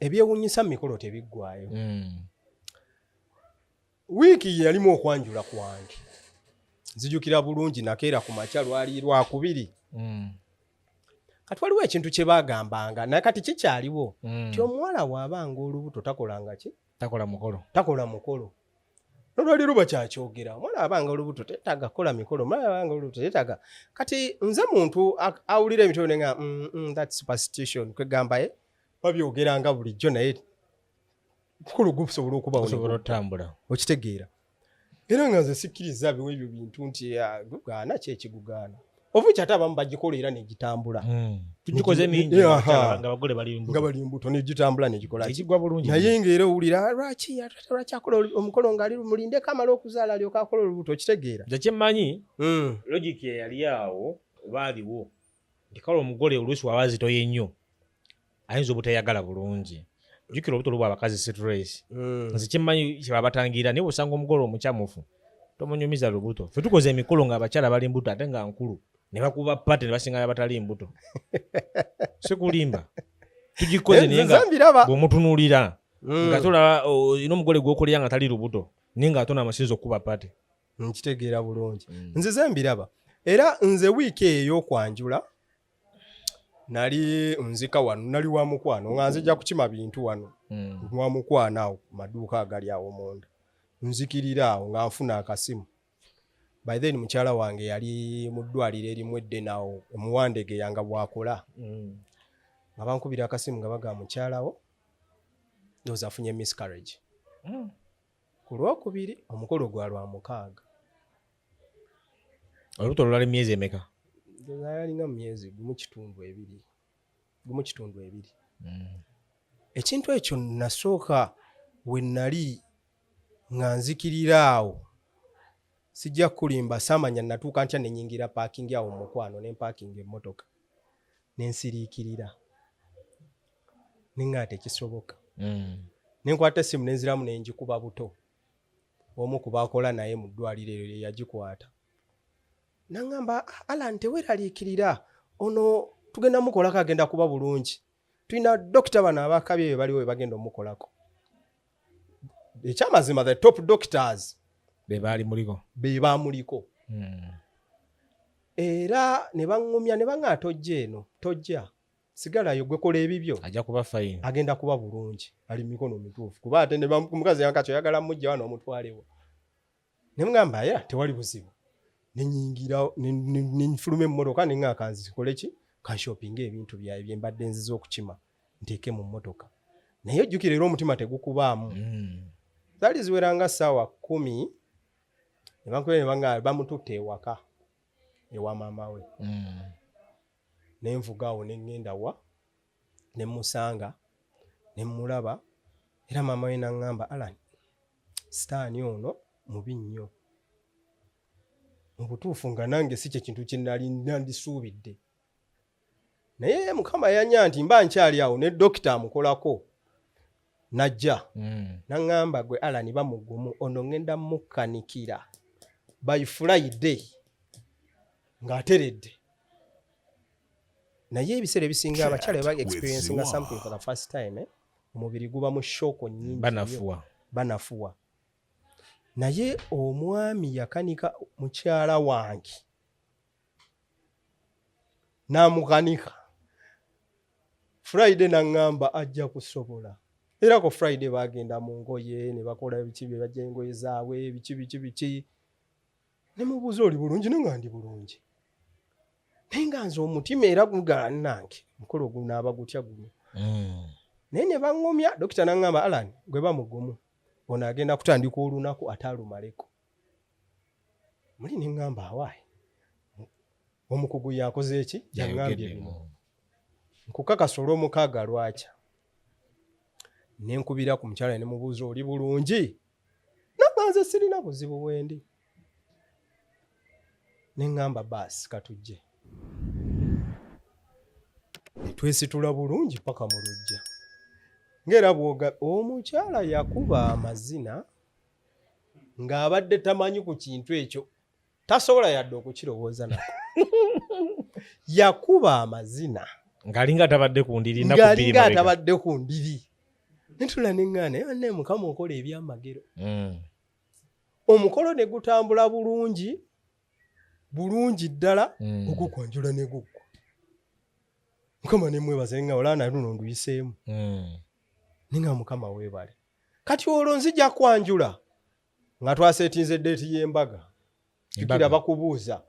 ebyewuunyisa mu mikolo tebiggwaayo. Wiiki yalimu okwanjula kwange. Nzijukira bulungi nakeera ku makya lwali Lwakubiri. Kati waliwo ekintu kye baagambanga naye kati kikyaliwo. Nti omuwala bw'abanga olubuto takolanga ki? Takola mukolo. Takola mukolo. Nolwali luba kyakyogera. Omuwala abanga olubuto teetaaga kukola mikolo. Omuwala abanga olubuto teetaaga. Kati nze muntu awulira ebintu ebyo nga that's superstition. Kwegamba babyogeranga bulijjo naye mukolo gusobola okubawo. Gusobola otambula. Okitegeera. Era nga nze sikkiriza biwo ebyo bintu nti gugaana ki ekigugaana. Ovuki ate abamu bagikola era negitambula. Tugikoze mingi nga abagole bali mbuto. Nga bali mbuto negitambula negikola ki. Ekigwa bulungi. Naye ng'era owulira lwaki akola omukolo ng'ali mulindeko amale okuzaala alyoke akola olubuto okitegeera. Nze kye mmanyi logic eyali awo oba aliwo nti kale omugole oluusi waba azitoye nnyo ayinza obutayagala bulungi. Jjukira olubuto luwa abakazi stress. Nze kye mmanyi kye babatangira naye bw'osanga omugole omukyamufu tomunyumiza lubuto. Ffe tukoze emikolo ng'abakyala bali mbuto ate nga nkulu. Ne bakuba party ne basinga abatali mbuto. Sikulimba. Tugikoze naye nga bw'omutunuulira nga tolaba olina omugole gw'okolera nga tali lubuto naye ng'ate ono amasinza okukuba party. Nkitegeera bulungi. Nze ze mbiraba. Era nze wiiki eyo ey'okwanjula nali nzika wano nali wa mukwano nga nzija kukima bintu wano. Wa mukwano awo ku maduuka agali awo munda. Nzikirira awo nga nfuna akasimu. By then mukyala wange yali mu ddwaliro erimu eddene awo omuwandege yanga bw'akola. Nga bankubira akasimu nga bagamba mukyala wo ndowooza afunye miscarriage. Ku Lwokubiri omukolo gwa Lwamukaaga. Olubuto lwali myezi emeka? Ndowooza yalinga mu myezi 1.2. 1.2. Ekintu ekyo nasooka we nali nga nzikirira awo. Sijja kulimba saamanya natuuka ntya ne nnyingira parking awo mu mukwano ne mpaakinga emmotoka ne nsiriikirira. Ne ŋŋamba tekisoboka. Ne nkwata essimu ne nziramu ne ngikuba buto. Omu ku baakola naye mu ddwaliro eryo ye yagikwata. N'aŋŋamba Alan teweeraliikirira ono tugenda mukolako agenda kuba bulungi. Tulina dokita bano abakabye be baliwo be bagenda omukolako. Ekyamazima the top doctors be baali muliko. Be baamuliko. Era ne baŋŋumya ne baŋŋamba tojja eno, tojja. Sigalayo gwe kola ebibyo. Ajja kuba fine. Agenda kuba bulungi. Ali mikono mituufu. Kuba ate ne omukazi yankacho oyagala mujja wano omutwalewo. Ne mugamba era tewali buzibu. Ne nnyingira ne nfuluma emmotoka ne ŋŋamba kanzikole ki? Kanshoppinge ebintu byaye bye mbadde nzize okukima nteeke mu mmotoka. Naye ojjukira era omutima tegukubaamu. Zaali ziwera nga ssaawa 10 ne bankubira ne baŋŋamba bamututte ewaka ewa maama we. Ne nvuga awo ne ŋŋenda wa ne musanga Ne mmulaba era maama we n'aŋŋamba, "Alan, sitaani ono mubi nnyo." Mu butuufu nga nange si kye kintu kye nali nandisuubidde, naye Mukama yanya nti mba nkyali awo ne dokita amukolako najja naŋŋamba, "Gwe Alan, bamugumu, ono ŋŋenda mukkanikira by Friday ng'ateredde." Naye ebiseera ebisinga abakyala bwe ba experiencing something for the first time, omubiri guba mu shock nnyingi nnyo. Banafuwa. Banafuwa. Naye omwami yakanika mukyala wange n'amukanika Friday, naŋŋamba ajja kusobola. Era ku Friday bagenda mu ngoye ne bakola biki bye bajja, engoye zaabwe, biki biki biki. Ne mubuuza, "Oli bulungi?" Ne nga ndi bulungi, naye nga nze omutima era gugala nange mukolo gunaaba gutya guno? Naye ne baŋŋumya. Dokita naŋŋamba, "Alan, gwe bamugumu, ono agenda kutandika olunaku ate alumaleko." Muli ne ŋŋamba, "Awaayi, omukugu yakoze eki? Yaŋŋambye bino." Nkukakasa olw'omukaaga lwakya ne nkubira ku mukyala ne mubuuza, "Oli bulungi?" Nanga nze sirina buzibu bwendi. Ne ŋŋamba, "Baasi, katujje." Ne twesitula bulungi paka mu luggya, ng'era bwoga omukyala yakuba amazina ng'abadde tamanyi ku kintu ekyo, tasobola yadde okukirowooza nako. Yakuba amazina ng'alinga atabadde ku ndiri nnaku bbiri ng'alinga mabega. atabadde ku ndiri. Netula neŋŋaana, naye bannaye Mukama okola ebyamagero. Omukolo ne gutambula bulungi bulungi ddala, ogwokwanjula ne guggwa. Mukama nemwebaza, nga olaba na luno nduyiseemu. Ninga Mukama weebale. Kati olwo nzija kwanjula nga twasetinze date y'embaga. Jjukira Embaga. bakubuuza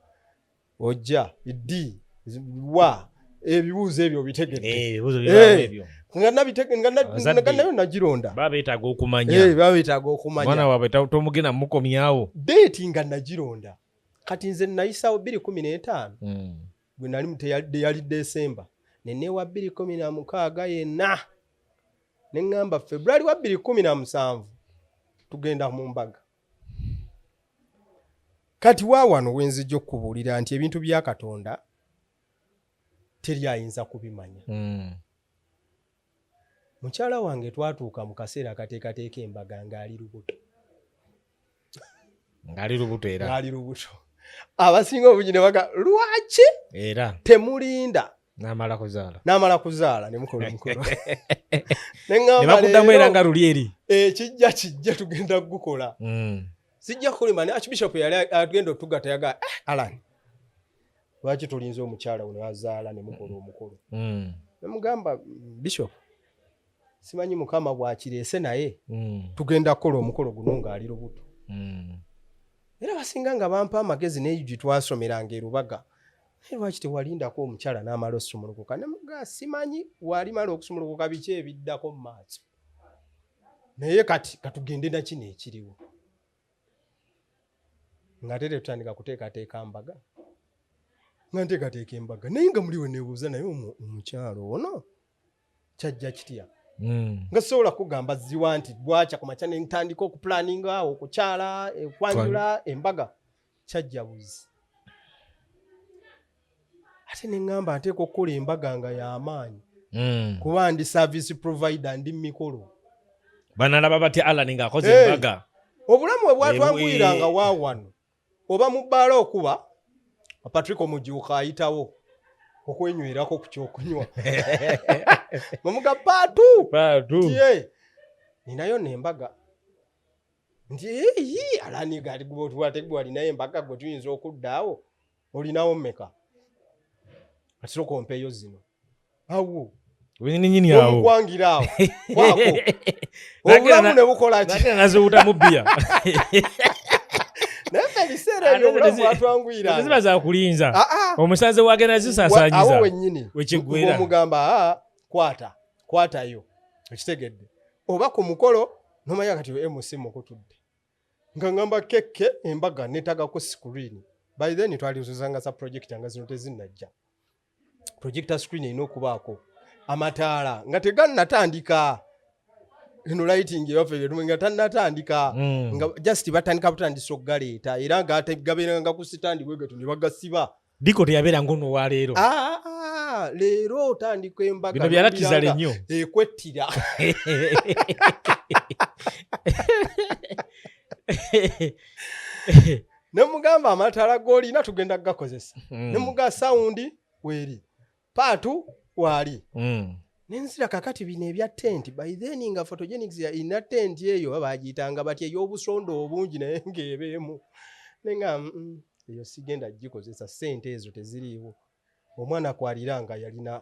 ojja ddi, wa, ebibuuzo ebyo obitegedde? Eh, ebibuuzo bibaawo ebyo. Nga Abazadde nga nayo nagironda. Baba beetaaga okumanya. Eh, baba beetaaga okumanya. Omwana waabwe tomugenda mukomyawo. Date nga nagironda. Kati nze nayisawo 215 gwe nali yali Desemba, neneewa 216 yenna, ne ŋŋamba February wa 217 tugenda mu mbaga. Kati wa wano wenzijja okukubuulira nti ebintu bya Katonda teri ayinza kubimanya. Mukyala wange twatuuka mu kaseera akateekateeka embaga ng'ali lubuto. Ng'ali lubuto era? Ng'ali lubuto. Abasinga obungi ne baga, "Lwaki era temulinda n'amala kuzaala?" N'amala kuzaala ne mukola omukolo. Ne ne ŋŋamba, bakuddamu era "Leero nga luli eri. Ekijja kijja, tugenda kugukola." Sijja kukulima ne Archbishop yali agenda otugatta yaga, "Eh, Alan, lwaki tulinze omukyala ono azaala ne mukola omukolo?" Nemugamba, "Bishop, simanyi Mukama bw'akireese, naye tugenda kukola omukolo guno ng'ali lubuto." Era basinga nga bampa amagezi n'eyo gye twasomeranga e Rubaga, "Naye lwaki tewalindako omukyala n'amala osumulukuka?" Nemugaa, "Simanyi walimala okusumulukuka biki ebiddako mu maaso, naye kati katugende na kino ekiriwo." Nga ate tetutandika kuteekateeka mbaga, nga nteekateeka embaga, naye nga muli we neebuuza, naye omukyalo ono kyajja kitya? Nga sobola kugamba ziwa nti bwakya ku makya ne ntandika okuplanninga okukyala, okwanjula, embaga. Kyajja buzi. Ate ne ŋŋamba nteeka okukola embaga nga y'amaanyi, kuba ndi service provider, ndi mikolo. Banalaba batya Alan ng'akoze Hey. embaga? Obulamu bwe bwatwanguyiranga wa wano, oba mu bbaala okuba Patrick Omujuuka ayitawo okwenywerako ku kyokunywa, mwemuga paatu. Paatu. Nti, "Hey, ninayo nembaga." Nti, "Eyi, Alani, walinayo embaga gwe tuyinza okuddaawo, olinawo mmeka? Ati sooka ompeeyo zino awo." Wenyininyini awo. Omukwangira awo kwako obulamu ne bukola ki? Nagenda naziwutamu bbiya. Naye ffe ebiseera ebyo obulamu bwatwanguyiranga. Teziba zakulinza. Ah, ah. Omusanze wagenda Awo zisaasaanyiza. wennyini. Wekiggwera. Omugamba, "Aa, kwata, kwatayo." Okitegedde? Oba ku mukolo nomanya kati MC mukutudde, nga ngamba kekke embaga netagako screen. By then twali tuzanga za projector, nga zino tezinnajja. Projector screen erina okubaako, amataala nga tegannatandika. Eno lighting ewaffe nga tannatandika. Nga just batandika butandisa okugaleeta, era nga gabeeranga ku sitandi bwegato ne bagasiba. Diko teyabeera ngono wa leero. Ah, ah, leero otandika embaga. Bino byalakizale nnyo. Ekwettira. Ne mugamba amataala g'olina tugenda kugakozesa. Ne muga sawundi weeri, paatu waali. Nenzira kakati bino ebya tenti, by then nga Photogenics ina tenti eyo bagiyitanga batya, ey'obusondo obungi, naye ng'ebeemu. Nenga eyo sigenda gikozesa, ssente ezo teziriiwo. Omwana kwalira nga yalina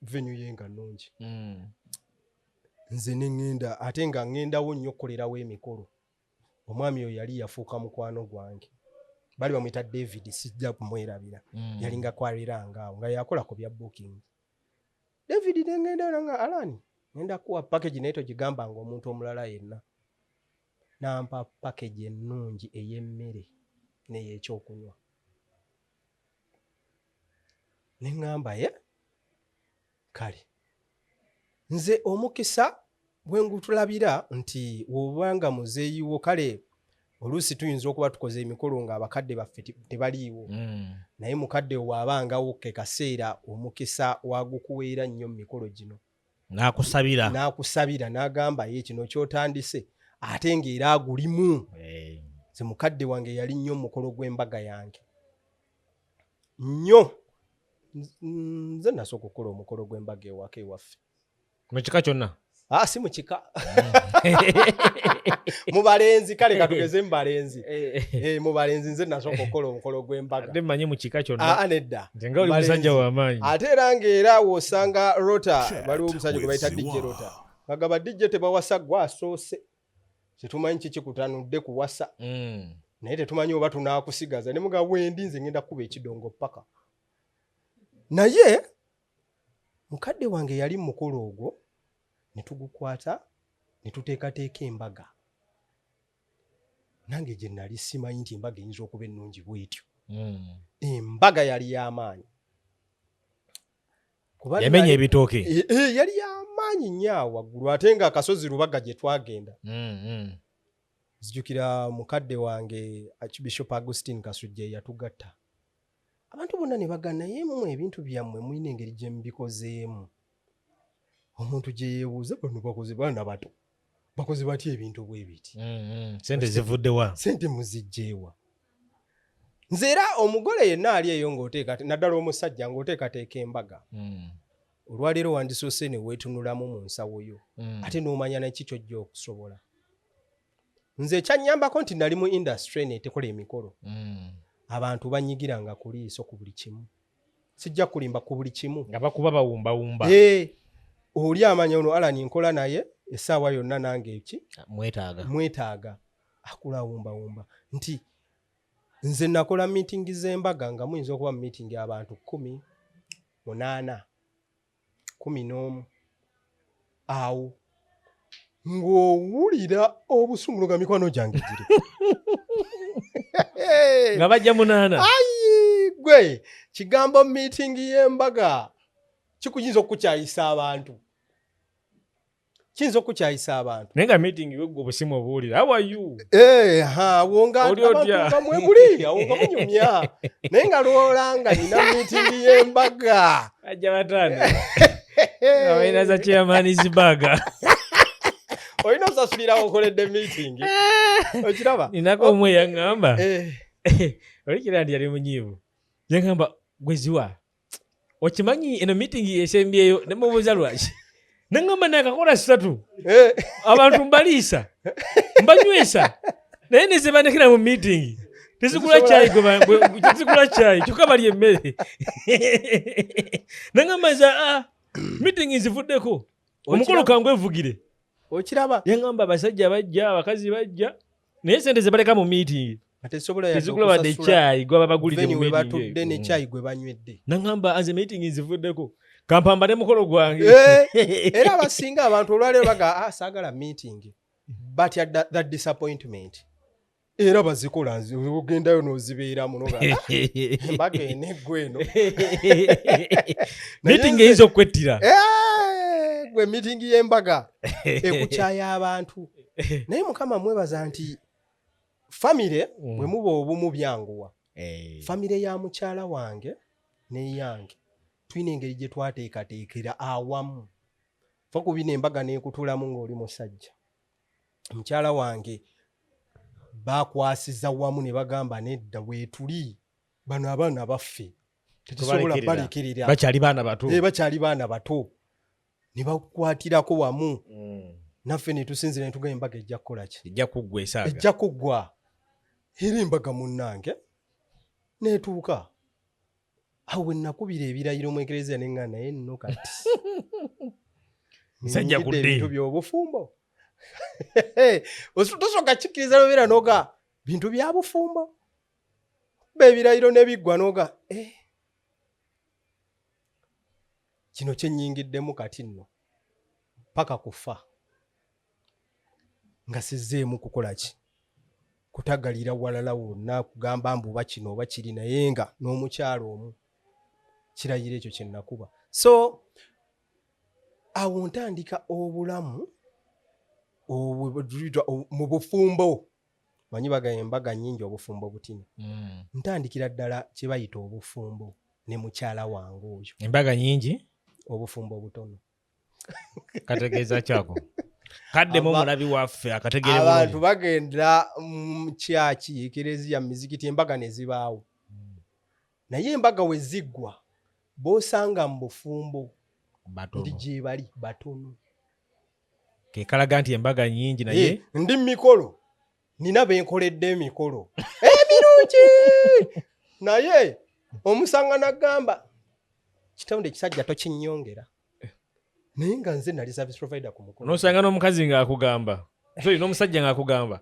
venue ye nga nnungi. Nze ne ŋŋenda, ate nga ŋŋendawo nnyo okukolerawo emikolo. Omwami oyo yali yafuuka mukwano gwange, baali bamuyita David, sijja kumwerabira. Yalinga kwaliranga awo nga yakola ku bya booking. David nengenda nga, "Alani, ngenda kuwa package, naye togigambanga omuntu omulala yenna." Nampa package ennungi ey'emmere n'eyekyokunywa. Neŋŋamba, "Ye kale." Nze omukisa bwe ngutulabira nti wobanga muzeeyiwo, kale oluusi tuyinza okuba tukoze emikolo ng'abakadde baffe tebaliiwo. Naye mukadde waabangawo ke kaseera omukisa wagukuweera nnyo mu mikolo gino. N'akusabira. N'akusabira n'agamba, "Ye kino kyotandise," ate ng'era agulimu. Nze mukadde wange yali nnyo mukolo gw'embaga yange nnyo. Nze nasooka okukola omukolo gw'embaga ewaka ewaffe. Mu kika kyonna? Ah, si mu kika, mu balenzi. Kale katugeze mu balenzi. Mu balenzi nze nasooka okukola omukolo gw'embaga. Ate mmanyi mu kika kyonna. Ah, nedda. Nti nga oli musajja w'amaanyi. Ate era ng'era w'osanga rota, waliwo omusajja gwe bayita DJ Rota. Bagaba DJ tebawasa, gwe asoose, tetumanyi kiki kutanudde kuwasa. Naye tetumanyi oba tunaakusigaza. Ne mugaba wendi nze ngenda kukuba ekidongo paka. Naye mukadde wange yali mu mukolo ogwo, ne tugukwata ne tuteekateeka embaga. Nange gye nali simanyi nti embaga eyinza okuba ennungi bw'etyo. Embaga yali y'amaanyi. Kuba yamenya ebitooke. Yali y'amaanyi nnyo awo waggulu, ate nga akasozi Lubaga gye twagenda. Nzijukira mukadde wange Archbishop Augustine Kasujja yatugatta. Abantu bonna ne bagamba, "Naye mmwe ebintu byammwe mulina engeri gye mubikozeemu." Omuntu gye yeebuuza, bano bakoze, baana bato bakoze batya ebintu bwe biti? Sente zivudde wa? Sente muzijjeewa? Nze era omugole yenna ali eyo ng'oteeka, naddala omusajja ng'oteekateeka embaga, olwaleero wandisoose ne weetunulamu mu nsawo yo, ate n'omanya neki kyojja okusobola. Nze ekyannyambako nti nali mu industry eno etekola emikolo. Abantu banyigiranga ku liiso ku buli kimu, sijja kulimba, ku buli kimu. Nga bakuba bawumbawumba. Oli amanya ono Alan nkola naye essaawa yonna, nange eki mwetaaga. Mwetaaga, akula awumbawumba nti nze nakola meeting z'embaga nga muyinza okuba mu meeting abantu 18, 11 awo, ng'owulira obusungu nga mikwano gyange giri nga bajja 8. Ayi gwe, kigambo meeting y'embaga kikuyinza okukyayisa abantu, kiyinza okukyayisa abantu. Naye nga meeting wegwe obusimu obuwulira, "How are you?" Eh, ha, awo nga Oli abantu otya? nga mwe muli awo nga munyumya, naye nga lwola nga nina meeting y'embaga. Ajja 5 nga balina za chairman's bag. Olina osasulirawo okoledde meeting, okiraba? Ninako omwe yaŋŋamba, olikira nti yali munyiivu, yaŋŋamba, "Gwe Ziwa, okimanyi eno meeting esembyeyo?" Nemubuuza lwaki, naŋŋamba, "Nakakola 3. Abantu mbaliisa, mbanywesa, naye nezebandekera mu meeting tezigula kyayi, tezigula kyayi, kyokka balya emmere." Naŋŋamba, "Nze meeting nzivuddeko, omukolo kangwevugire." Okiraba? Yaŋŋamba, "Abasajja bajja, abakazi bajja, naye sente zebaleka mu meeting tesobola yadde tezigula wadde okusasula kyayi gwaba bagulidde mu venue we meeting batudde eyo." Ne kyayi gwe banywedde. Naŋŋamba, "Nze meeting nzivuddeko, kampamba ne mukolo gwange." Era abasinga abantu olwaleero baga, "Ah, saagala meeting," batya that disappointment. Era bazikola, nze ogendayo n'ozibeeramu noga, "Ah, embaga eneggwa eno." Meeting eyinza okwettira. Gwe meeting y'embaga ekukyaya abantu. Naye Mukama mwebaza nti famire bwe muba obumu byanguwa. Famire ya mukyala wange n'eyange tulina engeri gye twateekateekera awamu. Fa ku bino embaga n'ekutulamu ng'oli musajja. Mukyala wange bakwasiza wamu ne bagamba nedda weetuli, bano abaana baffe tetusobola balekerera, bakyali baana bato. Bakyali baana bato. Ne bakwatirako wamu naffe ne tusinzira ne tugamba embaga ejja kukola ki? Ejja kuggwa esaaga. Ejja kuggwa. Era embaga munnange n'etuuka. Awo we nakubira ebirayiro mu ekereziya ne ŋŋamba naye nno kati. Nsajja Nnyingidde ku ddiini. ebintu by'obufumbo. Tosooka kikkiriza n'obeera n'oga bintu bya bufumbo. Kuba ebirayiro ne biggwa n'oga, Kino kye nnyingiddemu kati nno paka kufa nga sizzeemu kukola ki? Kutagalira walala wonna kugamba mbu oba kino oba kiri, naye nga n'omukyalo omu kirayiro ekyo kye nakuba. So awo ntandika obulamu mu bufumbo. Manyi bagamba embaga nnyingi obufumbo butini. Ntandikira ddala kye bayita obufumbo ne mukyala wange oyo. Embaga nnyingi? Obufumbo butono. Kategeeza kyako. Kaddemu omulabi waffe akategeere Abantu bulungi. bagenda mu kyaki, ekereziya, mu mizikiti, embaga ne zibaawo. Naye embaga we ziggwa b'osanga mu bufumbo Batono. ndi gye bali batono. Ke kalaga nti embaga nnyingi naye Ndi mu mikolo, nina be nkoledde emikolo emirungi, naye omusanga n'agamba kitonde ekisajja tokinnyongera, naye nga nze nali service provider ku mukolo. N'osanga n'omukazi ng'akugamba, sorry, n'omusajja ng'akugamba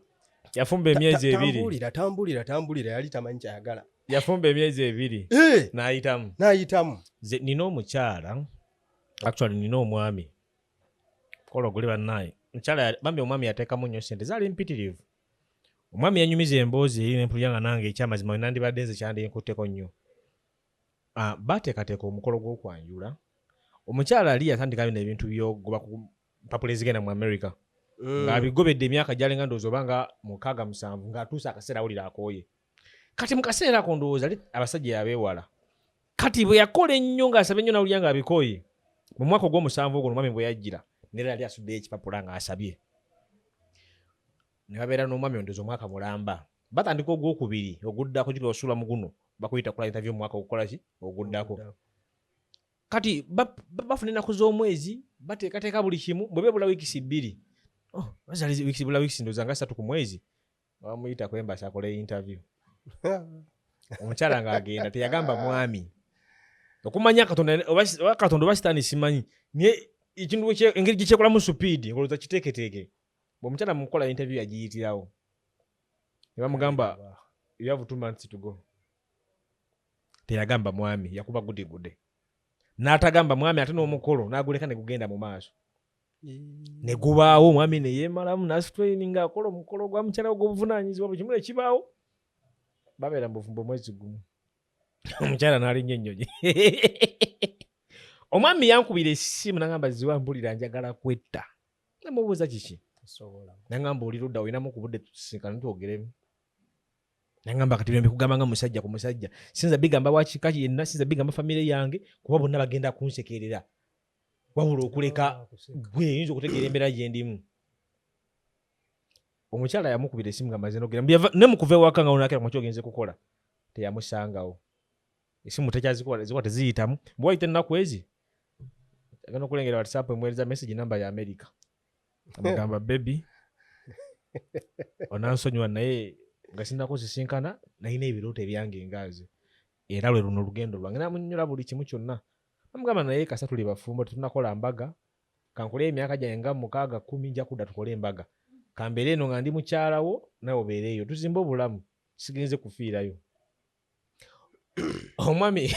yafumba emyezi ebiri. Tambulira, tambulira, tambulira, yali tamanyi kyayagala. Yafumba emyezi ebiri. N'ayitamu. N'ayitamu. Nze nina omukyala, actually nina omwami. Kola oguli bannaaye. Mukyala bambi omwami yateekamu nnyo ssente, zaali mpitirivu. Omwami yanyumiza emboozi eri ne mpulira nga nange ekyamazima nandibadde nze kyandinkutteko nnyo. Baateekateeka omukolo gw'okwanjula. Omukyala ali yatandika bino ebintu by'okugoba ku mpapula ezigenda mu America. Ng'abigobedde emyaka gy'alinga ndowooza oba nga 6, 7, ng'atuuse akaseera awulira akooye. Kati mu kaseera ako ndowooza ali abasajja yabeewala. Kati bwe yakola ennyo ng'asabye ennyo n'awulira ng'abikooye, mu mwaka ogw'omusanvu ogwo omwami bwe yajjira, n'era yali asuddeyo ekipapula ng'asabye. Ne babeera n'omwami ndowooza omwaka mulamba. Batandika ogwokubiri oguddako kiri osula mu guno, bakuyita kukola interview mu mwaka ogukola ki? Oguddako. Kati bafuna ennaku z'omwezi, bateekateeka buli kimu, bwe beebula wiikisi 2. Oh, bazali wiikisi, bula wiikisi ndowooza nga 3 ku mwezi, bamuyita ku embassy akole interview. Omukyala ng'agenda teyagamba mwami. Okumanya Katonda oba Katonda oba Sitaani simanyi, naye ekintu engeri gye kyekolamu supiidi, ng'olowooza kiteeketeeke. Bwe omukyala mu kukola interview yagiyitirawo. Ne bamugamba, you have 2 months to go. Teyagamba mwami, yakuba gudigude. N'atagamba mwami ate n'omukolo n'aguleka ne gugenda mu maaso. Ne gubaawo omwami ne yeemalamu n'asitraining akola omukolo gwa mukyala ogw'obuvunaanyizibwa buli kimu ne kibaawo. Babeera mu bufumbo mwezi gumu. Omukyala n'alinnya ennyonyi. Omwami yankubira essimu n'angamba Ziwa mpulira njagala kwetta. Namubuuza kiki? Sobola. N'angamba oli ludda olinamu ku budde tusisinkane twogeremu. N'angamba kati bino mbikugamba nga musajja ku musajja. Sinza bigamba wa kika yenna, sinza bigamba famire yange kuba bonna bagenda kunsekerera. Wabula okuleka gwe oyinza okutegeera embeera gye ndimu. Omukyala yamukubira essimu ng'amaze n'okugenda. Mbu yava, ne mu kuva ewaka nga onaakera ku makya ogenze kukola, teyamusangawo. Essimu tekyazikola, zikola teziyitamu. Bwe wayita ennaku ezi, agenda okulengera WhatsApp emuweereza message namba ya America. Amugamba baby, onansonyiwa naye nga sinnakusisinkana, nalina ebirooto ebyange nga nze. Era lwe luno olugendo lwange. Namunnyonnyola buli kimu kyonna. Namugamba naye kasa tuli bafumbo tetunnakola mbaga, kankole emyaka gyange nga 6, 10 nja kudda tukole embaga. Kambeere eno nga ndi mukyala wo, nawe obeere eyo tuzimbe obulamu, sigenze kufiirayo. Omwami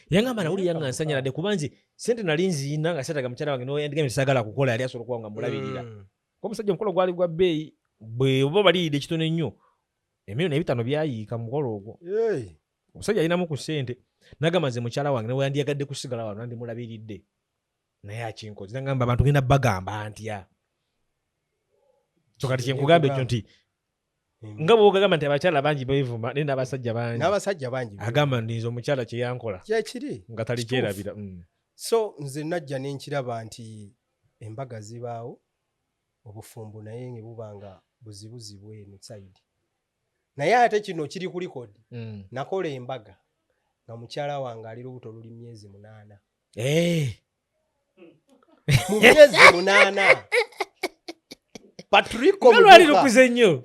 yangamba nawulira nga nsanyaladde kuba nze ssente nali nziyina nga seetaaga mukyala wange n'oyandigambye saagala kukola, yali asobola okuba nga mulabirira. Kuba omusajja omukolo gwali gwa bbeeyi, bwe oba baliyiridde ekitono ennyo, 5,000,000 byayiika mu mukolo ogwo. Omusajja alinamu ku ssente, n'agamba nze mukyala wange ne bwe yandiyagadde kusigala wano nandimulabiridde. Naye akinkoze, nagamba abantu ngenda bagamba ntya. So kati kyenkugamba ekyo nti nga bwogagamba nti abakyala bangi beevuma, naye n'abasajja bangi. N'abasajja bangi. Agamba nti nze omukyala kyeyankola kyekiri nga talikyerabira. So nze najja nenkiraba nti embaga zibaawo, obufumbo naye ne buba nga buzibuzibu eno side. Naye ate kino kiri ku record. Nakola embaga nga mukyala wange ali lubuto luli myezi 8. Mu myezi 8. Patrico Nga lwali Muduka. lukuze nnyo.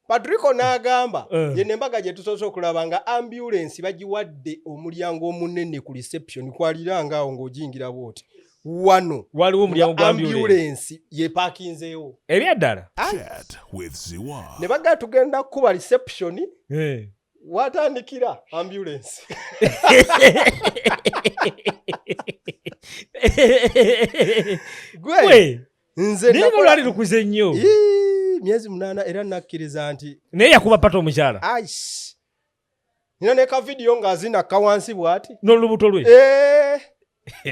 Patrico n'agamba, ye nembaga gye tusoose okulaba nga ambulance bagiwadde omulyango omunene ku reception, kwaliranga awo ng'ogiyingira bw'oti. Wano waliwo omulyango gwa ambulance. Ambulance yepakinzeewo. Ebyaddala. Chat with Ziwa. Ne bagamba tugenda kukuba reception. Watandikira ambulance. Gwe, Gwe, nze naye nga nakola lwali lukuze nnyo. Ii, myezi 8 era nakkiriza nti naye yakuba pata omukyala. Aish. Nina ne ka video ng'azina ka wansi bw'ati. N'olubuto lwe.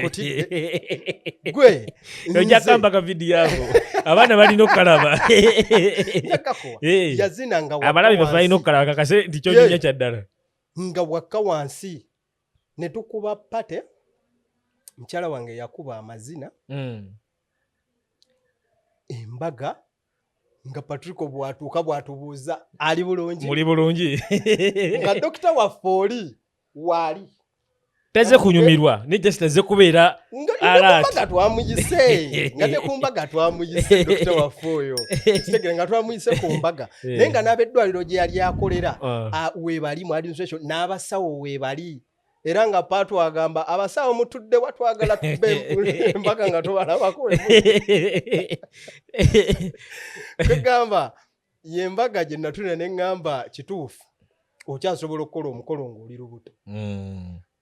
Kutidde. Gwe, Ojja nze. kamba ka video ako. Abaana balina okukalaba. Nja kakuwa. Yazina nga wakka Abalabi baffe balina wansi. okukalaba kakase nti ky'onyumya kya ddala. Nga wakka wansi. Ne tukuba pate. Mukyala wange yakuba amazina. Embaga nga Patrico bw'atuuka bw'atubuuza ali bulungi. Muli bulungi. Nga dokita waffe oli waali. Tazze kunyumirwa, ne just tazze kubeera Nga alert. ne ku mbaga twamuyise. Nga ne ku mbaga twamuyise dokita waffe oyo. Kitegere nga twamuyise ku mbaga. Naye nga n'ab'eddwaliro gye yali akolera, weebali mu administration, n'abasawo weebali. Era nga Paatu agamba abasawo mutudde wa twagala tube embaga nga tubalabako. Kwegamba ye mbaga gye natulira ne ŋŋamba kituufu okyasobola okukola omukolo ng'oli lubuto.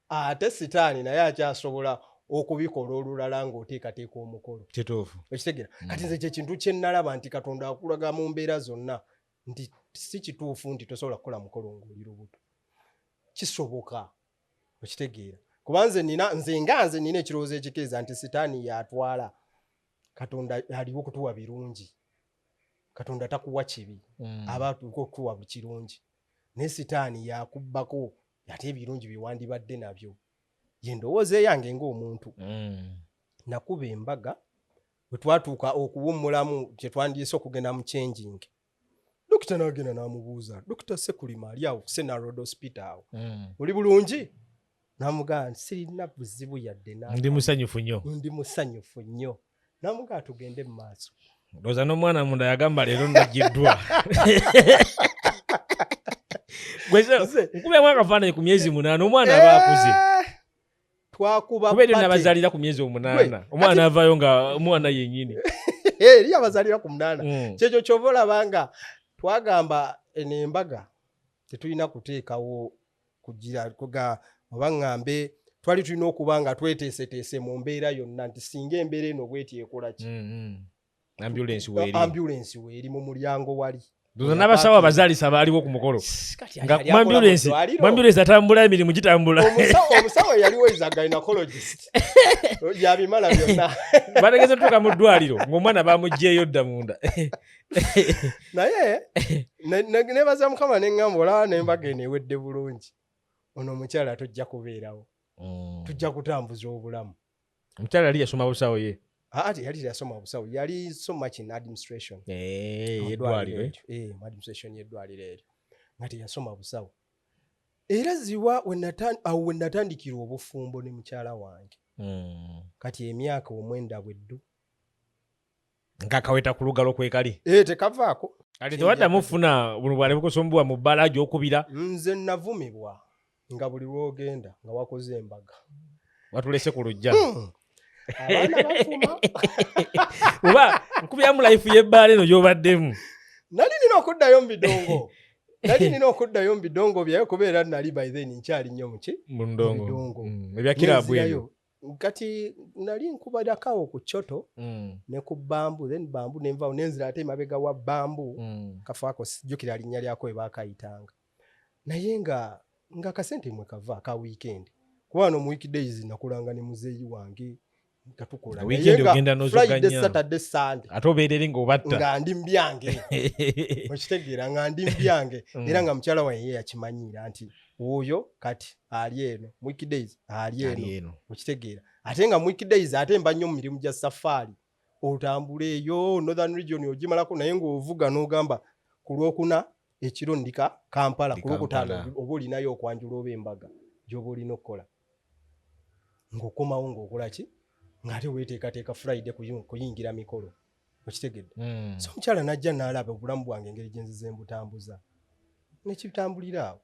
Ate sitaani naye akyasobola okubikola olulala ng'oteekateeka omukolo. Kituufu. Okitegeera? Kati nze kye kintu kye nnalaba nti Katonda akulaga mu mbeera zonna nti si kituufu nti tosobola kukola mukolo ng'oli lubuto. Kisoboka. Okitegeera? Kuba nze nina, nze nga nze nina ekirowoozo ekikeeza nti sitaani y'atwala. Katonda aliwo kutuwa birungi. Katonda takuwa kibi. Aba atuuka okukuwa kirungi. Naye sitaani yakubbako ate ebirungi bye wandibadde nabyo. Ye ndowooza eyange ng'omuntu. Nakuba embaga bwe twatuuka okuwummulamu kye twandiise okugenda mu changing. Dokita n'agenda n'amubuuza, Dokita Sekulima ali awo ku Sena Road Hospital awo. Oli bulungi? N'amugamba nti sirina buzibu yadde n'akamu. Ndi musanyufu nnyo. Ndi musanyufu nnyo. N'amugamba tugende mu maaso. Ndowooza n'omwana munda yagamba leero naggiddwa. Gwe Nze. nkubyamu akafaananyi ku myezi 8, omwana aba akuze. Twakuba Kuba eri party. n'abazaalira ku myezi 8. Gwe, Omwana kati avaayo nga omwana yennyini. Eri abazaalira ku 8. Kyekyo ky'ova olaba nga twagamba eno embaga tetulina kuteekawo kugira kuga oba ŋŋambe twali tulina okuba nga tweteeseteese mu mbeera yonna nti singa embeera eno bw'eti ekola ki. Ambulance weeri. Ambulance weeri mu mulyango wali. Ndoza n'abasawo abazaalisa baaliwo ku mukolo. Kati Nga yali akola mu ddwaliro. mu ambulance atambula emirimu gitambula. Omusawo yaliwo is a gynecologist. Yabimala byonna. Bategeze tuuka mu ddwaliro ng'omwana bamuggyeyo dda munda. Naye, nebaza Mukama ne ŋŋamba olaba n'embaga eno ewedde bulungi. Ono omukyala tojja kubeerawo. Tujja kutambuza obulamu. Omukyala yali yasoma busawo ye? Ate yali teyasoma busawo, yali so much in administration. Mu Y'eddwaliro, ddwaliro eh? eryo. Mu administration y'eddwaliro eryo. Nga teyasoma busawo. Era ziwa awo we natandikira obufumbo ne mukyala wange. Kati emyaka 9 bweddu. Nga kaweta ku lugalo kwe kali. Tekavaako. Kati tewaddamu funa buno bwali bukusumbuwa mu bbala gy'okubira. Nze navumibwa nga buli lw'ogenda nga wakoze embaga. Watulese ku luggya. Abaana bafuma. Oba nkubyamu life y'ebbaala eno gy'obaddemu. Nali nina okuddayo mu bidongo. Nali nina okuddayo mu bidongo byayo kubeera nali by then nkyali nnyo mu ki? Mu ndongo. Mu bidongo. Ebya kiraabu ebyo. Nenzirayo. Kati nali nkubalako awo ku Kyoto ne ku Bambu, then Bambu ne nvaawo ne nzira ate emabega wa Bambu. Kafo ako sijjukira linnya lyako we baakayitanga. Naye nga akasente mwe kava aka weekend. Kuba wano mu weekdays nakulanga ne muzeeyi wange. Nga tukola. Weekend Naye nga ogenda n'ozoganya. Friday, Saturday, Sunday Ate obeera eri ng'obatta. Nga ndi mbyange, okitegeera, nga ndi mbyange. Era nga mukyala wange ye yakimanyiira nti oyo kati ali eno weekdays, ali eno. Ali eno. Okitegeera, ate nga weekdays ate mba nnyo mu mirimu gya safaari, otambula eyo Northern Region ogimalako, naye ng'ovuga n'ogamba ku Lwokuna ekiro ndika Kampala, Ndi ku Lwokutaano Kampala. oba olinayo okwanjula oba embaga gy'oba olina okukola, ng'okomawo ng'okola ki, ng'ate weeteekateeka Friday kuyingira mikolo, okitegedde? So omukyala najja n'alaba obulamu bwange engeri gye nzize mbutambuza, nekitambulira awo.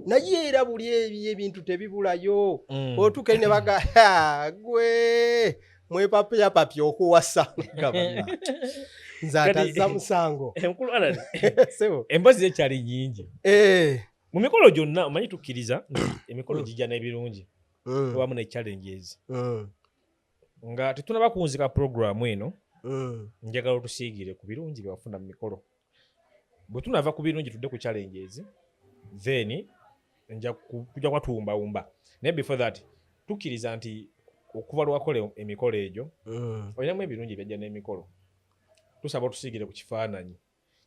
Naye era buli ebyo ebintu tebibulayo. Otuuka eri ne baga, "Ha, gwe mwepapyapapya okuwasa." Nga bannange, nze atazza musango. Mukulu Alan, Sebo. Emboozi ekyali nyingi. Mu mikolo gyonna, omanyi tukkiriza nti emikolo gijja n'ebirungi, wamu ne challenges. Nga tetunaba kuwunzika puroguramu eno, njagala otusiigire ku birungi bye wafuna mu mikolo. Bwe tunava ku birungi tudde ku challenges, then nja tujja kuba tuwumbawumba. Naye before that, tukkiriza nti okuva lwakola emikolo egyo, olinamu ebirungi byajja n'emikolo. Tusaba otusiigire ku kifaananyi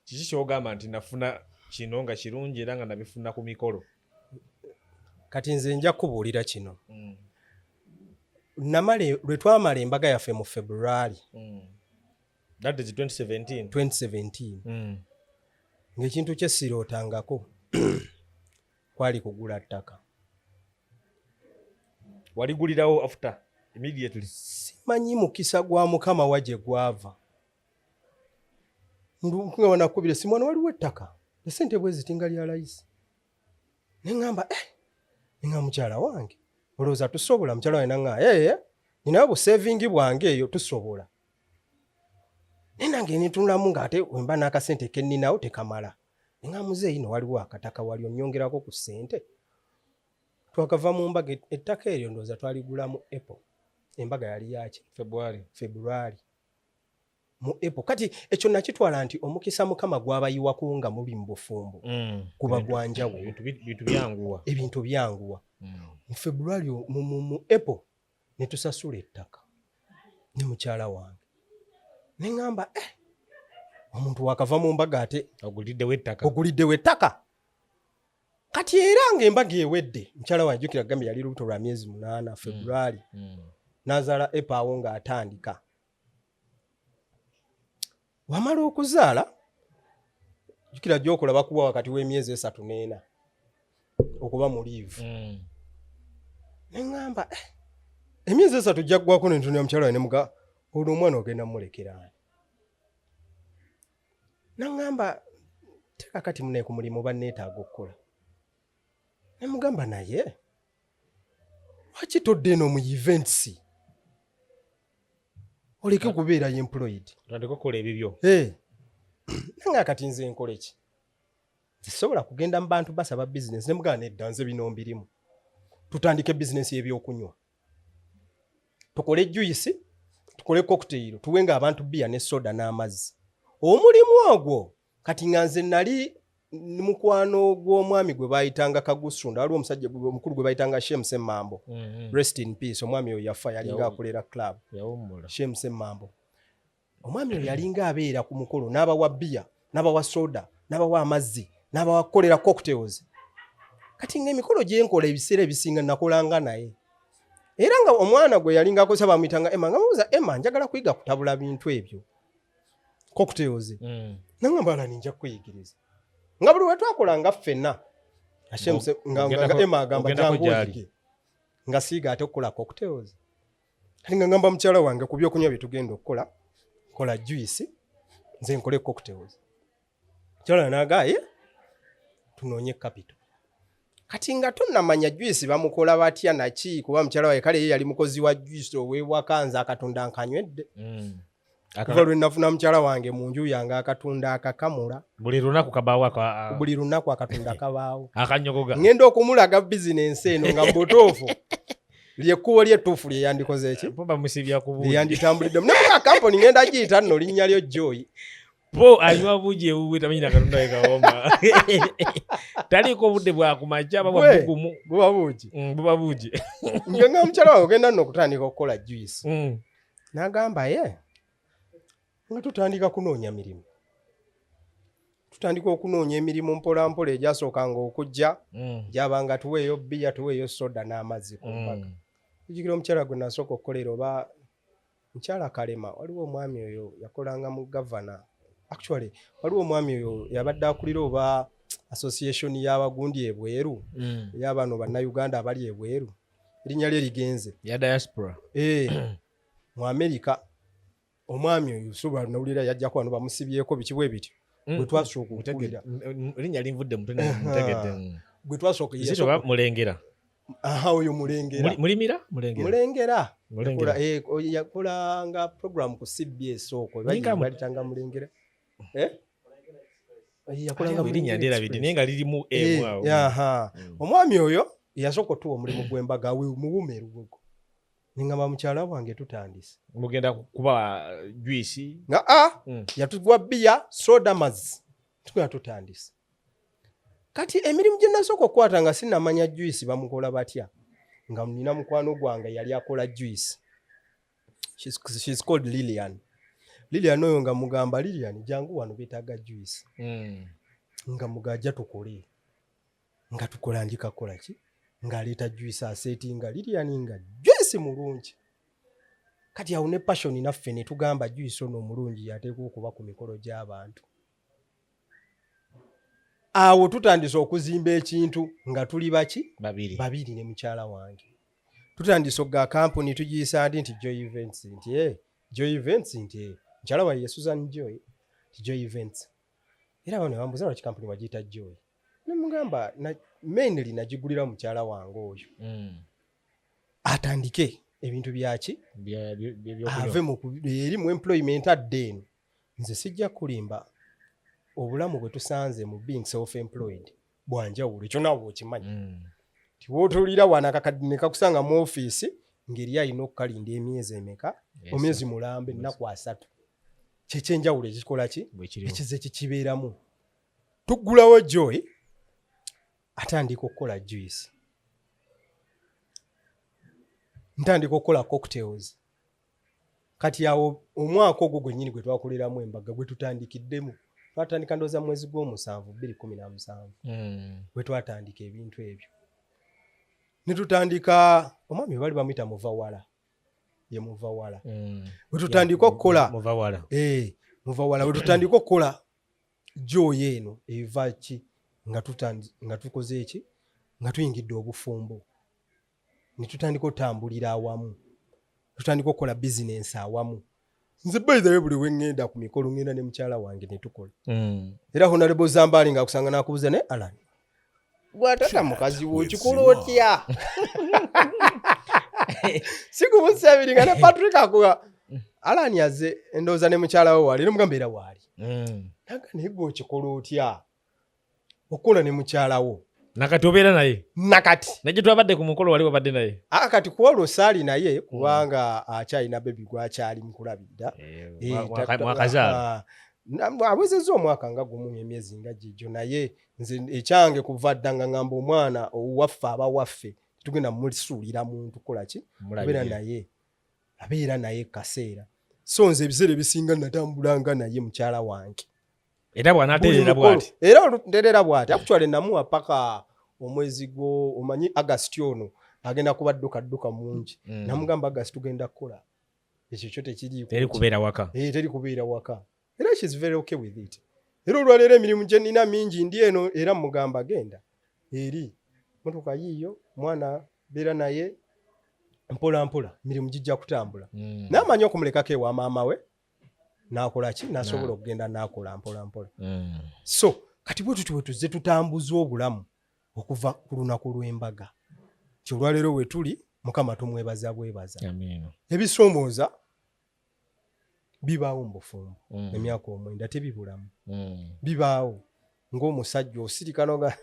kiki kyogamba nti nafuna kino nga kirungi era nga nabifuna ku mikolo. Kati nze nja kubuulira kino. Namala, lwe twamala embaga yaffe mu February. That is 2017. 2017. Ng'ekintu kye sirootangako kwali kugula ttaka. Waligulirawo after immediately? Simanyi mukisa gwa Mukama wa gye gwava. Nga wanakubira esimu, wano waliwo ettaka, esente bwe ziti, nga lya layisi. Neŋŋamba, eh, neŋŋamba mukyala wange, olowooza tusobola? Mukyala wange naŋŋamba, ee, ninayo busaving bwange eyo, tusobola. Naye nange netunulamu ng'ate wemba n'akasente kenninawo tekamala. Neŋŋamba, muzeeyi, no waliwo akataka wali onnyongerako ku ssente. Twakava mu mbaga, ettaka eryo ndowooza twaligula mu April. Embaga yali yaki? February. February, mu April. Kati ekyo nakitwala nti omukisa Mukama gwabayiwako nga muli mu bufumbo kuba gwa njawulo. Bintu byanguwa. Ebintu byanguwa. Mu February, mu April ne tusasula ettaka ne mukyala wange. Ne ŋŋamba, eh, omuntu wakava mu mbaga ate oguliddewo ettaka. Oguliddewo ettaka. Kati era ng'embaga ewedde, mukyala wange, jjukira gambye yali lubuto lwa myezi 8 February, n'azaala April awo ng'atandika. Wamala okuzaala, jjukira gy'okola bakuwa wakati w'emyezi 3 n'4 okuba mu leave. Ne ŋŋamba, eh, emyezi 3 gyaggwako. Ne ntunula mukyala wange ne muga, olwo omwana ogenda mumulekera ani? Naŋŋamba, teeka kati munaye ku mulimu banneetaaga okukola. Ne mugamba, naye lwaki todda eno mu events, oleke kubeera employed? Otandika okukola ebibyo. Hey. Nange kati nze nkole ki? Nze kugenda mu bantu basaba bizinesi. Ne mugamba, nedda, nze bino mbirimu. Tutandike bizinesi y'ebyokunywa, tukole juice, tukole cocktail, tuwenga abantu bbiya ne soda n'amazzi. Omulimu ogwo kati nga nze nali mukwano gw'omwami gwe bayitanga Kagusunda. Waliwo omusajja omukulu gwe bayitanga Shem Semmambo. Rest in peace, omwami oyo yafa, yalinga akolera club. Yawummula. Shem Semmambo, omwami oyo yalinga abeera ku mukolo n'abawa bbiya, n'abawa soda, n'abawa amazzi, n'abawa kukolera cocktails. Kati ng'emikolo gye nkola ebiseera ebisinga nakolanga naye, era nga omwana gwe yalinga akozesa bamuyitanga Emma. Nga mubuuza, Emma, njagala kuyiga kutabula bintu ebyo, cocktails. Nangamba, ala, nja kukuyigiriza. Nga buli we twakolanga ffenna Hashem nga Emma agamba, Ogendako jangu gy'ali. oyige. Nga siiga ate okukola cocktails. Kati nga ngamba mukyala wange, ku byokunywa bye tugenda okukola, kola juice, nze nkole cocktails. Mukyala wange nagaa, ye tunoonye capital. Kati nga tonnamanya juice bamukola batya naki, kuba mukyala wange kale ye yali mukozi wa juice ow'ewaka, nze akatunda nkanywedde. Kuva lwe nafuna mukyala wange mu nju yange, akatunda akakamula. Buli lunaku kabaawo Buli lunaku akatunda kabaawo. Akanyogoga. Ngenda okumulaga bizinensi eno nga mubutuufu lyekkubo lyettuufu lye yandikoze eki Bo bamusibya ku buugi. Lyeyanditambuliddemu. Ne muka kampuni ngenda giyita nno linnya lyo Joy. Bo anywa buugi ewuwe, tamanyi na katonda we kawoma. Taliiko obudde bwakumakya aba Gwe. bwabugumu. Buba buugi. Buba buugi. Nga nga mukyala wange ogenda nno okutandika okukola juice. N'agamba ye nga tutandika kunoonya mirimu, tutandika okunoonya emirimu mpola mpola. Egyasookanga okujja gyabanga tuweeyo bbiya, tuweeyo soda n'amazzi ku mbaga. Ojjukira omukyala gwe nasooka okukolera, oba mukyala Kalema, waliwo omwami oyo yakolanga mu gavana, actually waliwo omwami oyo yabadde akulira oba association y'abagundi ebweru, ey'abano bannayuganda abali ebweru, erinnya lye ligenze. Ya diaspora. Eh, mu Amerika. Omwami oyo soba nawulira yajjako wano bamusibyeko biki bwe bityo, bwe twasooka okuwulira. Erinnya linvudde mutwe, mutegedde. Bwe twasooka Is it oba Mulengera? Aha, oyo Mulengera. Mulimira Mulengera. Mulengera. Mulengera. Yakola, yakolanga program ku CBS okwo. Ninga balitanga Mulengera. Eh? Yakolanga Erinnya Mulengera ndyerabidde Express. naye nga lirimu emu awo. Aha. Omwami oyo yasooka otuwa omulimu gw'embaga we muwuma erugogo, nengamba mukyala wange tutandise. Mugenda kuba juice? Nga a yatugwa bbiya, soda, mazzi, tugenda tutandise. Kati emirimu gye nasooka okukwata nga sinamanya juice bamukola batya, nga nina mukwano gwange yali akola juice. She's called Lilian. Lilian oyo nga mugamba, "Lilian, jangu wano, beetaaga juice." Nga mugajja tukole, nga tukola, ndikakola ki, ng'aleeta juice, aseetinga. Lilian nga juice mulungi. Kati awo ne passion naffe ne tugamba juice ono omulungi yateekwa okuba ku mikolo gy'abantu. Awo tutandise okuzimba ekintu nga tuli baki? Babiri. Babiri ne mukyala wange. Tutandise okuga kampuni, tugiyisa ndi nti Joy Events, nti Joy Events, nti mukyala wange ye Susan Joy, nti Joy Events. Era bano bambuuza, "Lwaki kampuni wagiyita Joy?" Nemugamba mainly nagigulira mukyala wange oyo atandike ebintu byaki, Ebyokunywa. ave eri mu employment adde eno. Nze sijja kulimba, obulamu bwe tusanze mu being self employed bwanjawulo. Ekyo naawe okimanyi. Tiwootulira wano akakadde ne kakusanga mu ofiisi ng'eri alina okukalinda emyezi emeka? Omwezi mulamba, ennaku 30. Kyekyenjawulo ekikola ki? Bwekiriwo. Ekize kikibeeramu. Tuggulawo Joy, atandika okukola juice, ntandika okukola cocktails. Kati awo omwaka ogwo gwennyini gwe twakoleramu embaga gwe tutandikiddemu, twatandika ndowooza mwezi gw'omusanvu 2017, bwe twatandika ebintu ebyo ne tutandika. Omwami bali bamuyita Muvawala, ye Muvawala. Bwe tutandika okukola Muvawala. Eh, Muvawala. Bwe tutandika okukola Joy eno eva ki, nga tukoze eki, nga tuyingidde obufumbo ne tutandika otambulira awamu, tutandika okukola bizinensi awamu. Nze by the way buli we ŋŋenda ku mikolo ŋŋenda ne mukyala wange ne tukola. Era Honorable Zambaali ng'akusanga n'akubuuza, "Naye Alan, gwatata mukazi wo okikola otya?" Sikumusa ebiri nga ne Patrick akuga, "Alan aze endowooza ne mukyala we waali," nomugamba era waali. Naga, "Naye gwe okikola otya okukola ne mukyala wo?" Nakati obeera naye? Nakati. Naye twabadde ku mukolo wali wabadde naye. Aa, kati ku olwo saali naye kubanga akyalina baby gwakyali mukulabirira. Mwakazaala? Awezezza omwaka nga gumu, emyezi nga gigyo. Naye nze ekyange kuva dda nga ngamba omwana owaffe aba waffe, tetugenda musuulira muntu kukola ki, abeera naye, abeera naye kaseera. So nze ebiseera ebisinga natambulanga naye mukyala wange. Era bw'anaatereera Buli mukolo. bw'ati? Era nterera bw'ati. Actually namuwa paka omwezi gwo, omanyi August ono agenda kuba dduka dduka mungi. Namugamba August tugenda kukola ekyo kyo tekiriiko. Teri kubeera waka. Eh, teri kubeera waka. Era she's very okay with it. Era olwaleero emirimu gye nnina mingi, ndi eno, era mugamba genda eri motoka yiiyo, mwana beera naye mpola mpola, emirimu gijja kutambula. Namanyi okumulekako ewa maama we n'akola ki, n'asobola okugenda n'akola mpola mpola. So kati bwe tuti bwe tuzze tutambuza obulamu okuva ku lunaku lw'embaga ti olwaleero we tuli, Mukama tumwebaza bwebaza. Amiina. Ebisoomooza bibaawo mu bufumbo. Emyaka 9 tebibulamu. Bibaawo ng'omusajja osirika noga,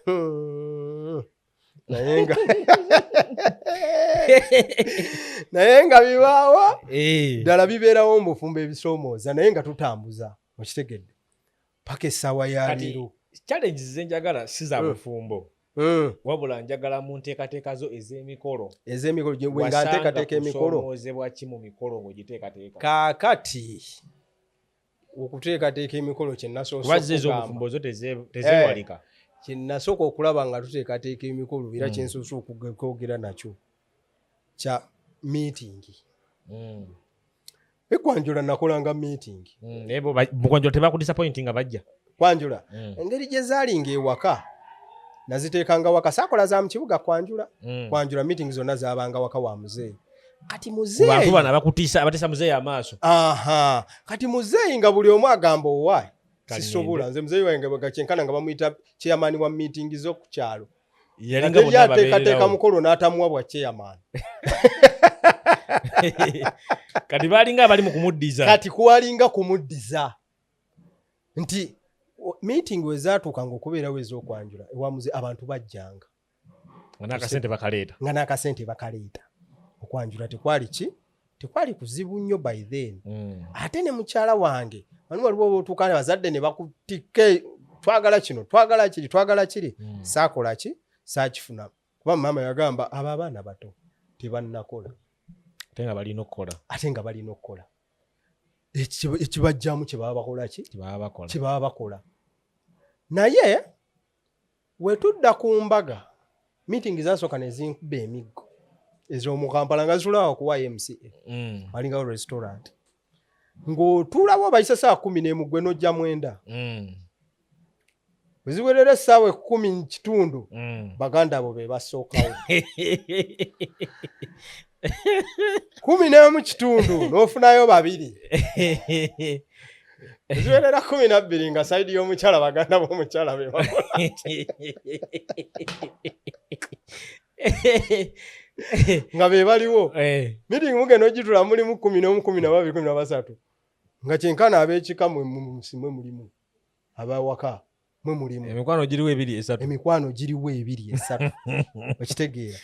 naye nga bibaawo. Ddala bibeerawo mu bufumbo ebisoomooza, naye nga tutambuza, okitegedde, paka essaawa ya Kati leero. Challenges zenjagala si za bufumbo. Wabula njagala mu nteekateeka zo ez'emikolo. Ez'emikolo nga nteekateeka emikolo. Kusoomoozebwa ki mu mikolo ng'ogiteekateeka? Kaakati okuteekateeka emikolo kye nasoose Kuba zo okugamba ez'obufumbo zo tezeewalika. Kye nasooka okulaba nga tuteekateeka emikolo, era kye nsoose okwogera nakyo kya meeting. Ekwanjula nakolanga meeting. Naye bo mukwanjula tebakudisappointi nga bajja? Kwanjula, engeri gye zaalinga ewaka naziteekanga waka, saakola za mu kibuga kwanjula. Kwanjula meeting zonna zaabanga waka wa muzeeyi. Kati Ku bantu muzeeyi bano abakutiisa, abatiisa muzeeyi amaaso. Aha, kati muzeeyi nga buli omu agamba, "Owaayi, Kangende. sisobola nze." Muzeeyi wange nga kyenkana nga bamuyita chairman wa meeting z'oku kyalo. Yalinga Ate bonna ateekateeka ababeererawo. mukolo n'atamuwa bwa chairman. Kati baalinga abali mu kumuddiza. Kati kuwalinga kumuddiza nti meeting we zaatuukanga okubeerawo ez'okwanjula ewa muze, abantu bajjanga. Nga n'akasente bakaleeta. Nga n'akasente bakaleeta. Okwanjula tekwali ki, tekwali kuzibu nnyo by then. Ate ne mukyala wange wani waliwo otuuka abazadde ne bakutikka, "Twagala kino, twagala kiri, twagala kiri." Saakola ki, saakifuna, kuba maama yagamba, "Abo abaana bato tebannakola." Ate nga balina okukola. Ate nga balina okukola. Ekibajjamu kye baba bakola ki? Kye baba bakola. Kye baba bakola. Naye wetudda ku mbaga, meeting zasooka ne zinkuba emiggo ez'omu Kampala nga zitulaawo ku YMCA. Walingawo restaurant ng'otuulawo, bayisa saa 11, gwe n'ojja 9. Bwe ziwerera essaawa 10:15, baganda abo be basookawo. 11:15 n'ofunayo babiri. Bwe ziwerera 12, nga side y'omukyala, baganda b'omukyala be bakola nga be baliwo. Meeting mugenda ogitula mulimu 11, 12, 13, nga kyenkana ab'ekika mwe mwe mulimu, abawaka mwe mulimu. Emikwano giriwo ebiri esatu. Emikwano giriwo ebiri esatu, okitegeera?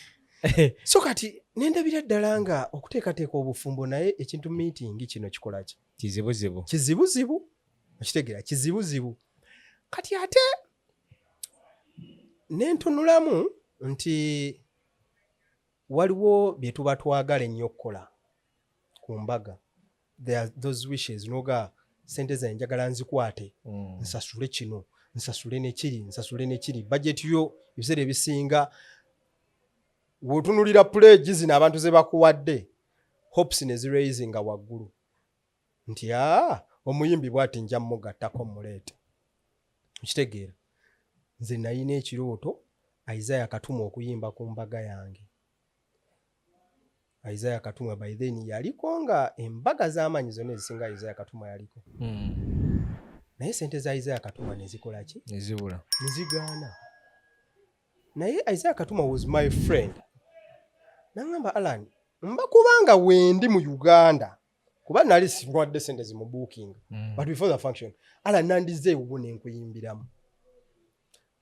So kati nendabira ddala nga okuteekateeka obufumbo, naye ekintu meeting kino kikola ki? Kizibuzibu. Kizibuzibu, okitegeera? Kizibuzibu. Kati ate nentunulamu nti waliwo bye tuba twagala ennyo okukola ku mbaga. There are those wishes noga, "Sente zange njagala nzikwate, nsasule kino, nsasule nekiri, nsasule nekiri." Budget yo ebiseera ebisinga bw'otunulira pledge zino abantu ze bakuwadde, hopes ne ziraisinga waggulu nti, "Aa, omuyimbi bw'ati nja mugattako muleete." Okitegeera? Nze nayina ekirooto Isaiah Katuma okuyimba ku mbaga yange. Isaiah Katuma by then yaliko nga embaga z'amaanyi zonna ezisinga Isaiah Katuma yaliko. Naye sente za Isaiah Katuma ne zikola ki? Nezibula. Ne zigaana. Naye Isaiah Katuma was my friend, naŋŋamba, "Alan, mba kubanga wendi mu Uganda," kuba nali siwadde sente zimubuukinga, "but before the function, Alan, nandize ewuwo nenkuyimbiramu,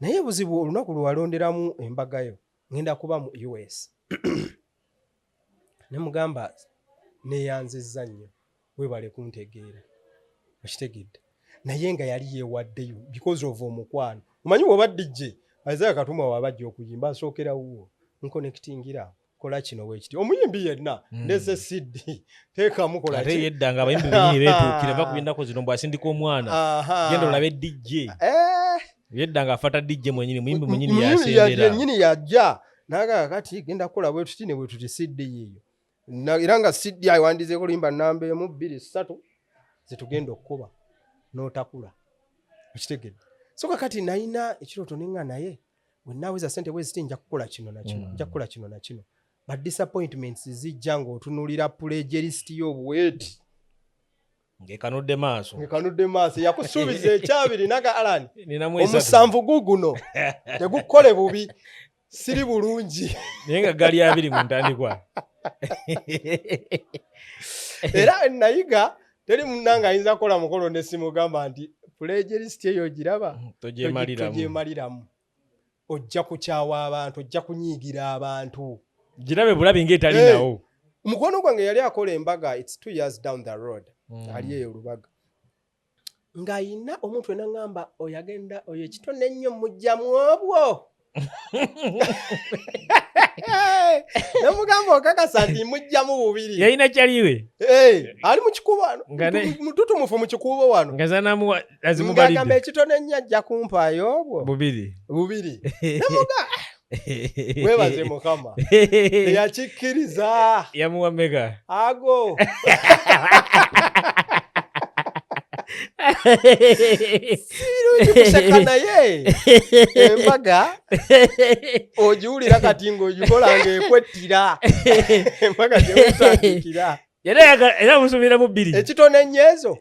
naye buzibu olunaku lwe walonderamu embagayo ŋŋenda kuba mu US." Ne mugamba, "Neeyanzizza nnyo, weebale kuntegeera." Okitegedde? Naye nga yali yeewaddeyo because of omukwano. Omanyi bw'oba DJ, Isaiah Katuma waba ajja okuyimba asookera wuwo, "Nkonectingira, kola kino bwekiti." Omuyimbi yenna, "Ndese CD, teekamu, kola Ate ki." yedda nga abayimbi benyini beetuukira va ku byennaku zino, mbwasindika omwana, "Genda olabe DJ." Yedda nga afata DJ mwenyini, muyimbi mwenyini. Muyimbi Yasembera. Yennyini yajja nagaa, "Kati genda kukola bwe tuti ne bwe tuti, CD yiiyo." Era nga CD awandizeeko luyimba namba emu, bbiri, ssatu zetugenda okukuba n'otakula. Okitegedde? So kakati nalina ekirooto nenga, naye bwe naaweza sente bwe ziti, nja kukola kino na kino, nja kukola kino na kino. But disappointments zijja ng'otunuulira pledge list y'obuweeti Ng'ekanudde maaso. Ngekanudde maaso. Yakusuubiza ekyabiri naga, "Alan, Ninamu esatu." omusanvu guguno tegukole bubi, siri bulungi." Naye nga gali 20 mu ntandikwa. Era nayiga teri munnange ayinza kukola mukolo ne simugamba nti pledge list eyo ogiraba, Togyemaliramu. Togyemaliramu, ojja kukyawa abantu, ojja kunyiigira abantu. Girabe bulabi ng'etali nawo. Mukwano gwange yali akola embaga, it's 2 years down the road, ali eyo Lubaga, ng'ayina omuntu enaŋŋamba, "Oyo agenda, oyo ekitone ennyo mujjamu obwo." Namugamba okakasa nti mujjamu bubiri. Yalina kyaliwe. Ali mu kikubo wano. Mututumufu mu kikubo wano. Nga zanamuwa azimubalidde. Ng'agamba ekitone ennyo ajja kumpaayo obwo. Bubiri. Bubiri. Namuga webaze Mukama. Teyakikkiriza. Yamuwa meka? Ago. Sirungi kuseka naye embaga ogiwulira kati ng'ogikola ng'ekwettira. Embaga gyewetandikira. Era amusuubira mu bbiri. Ekitone ennyo ezo.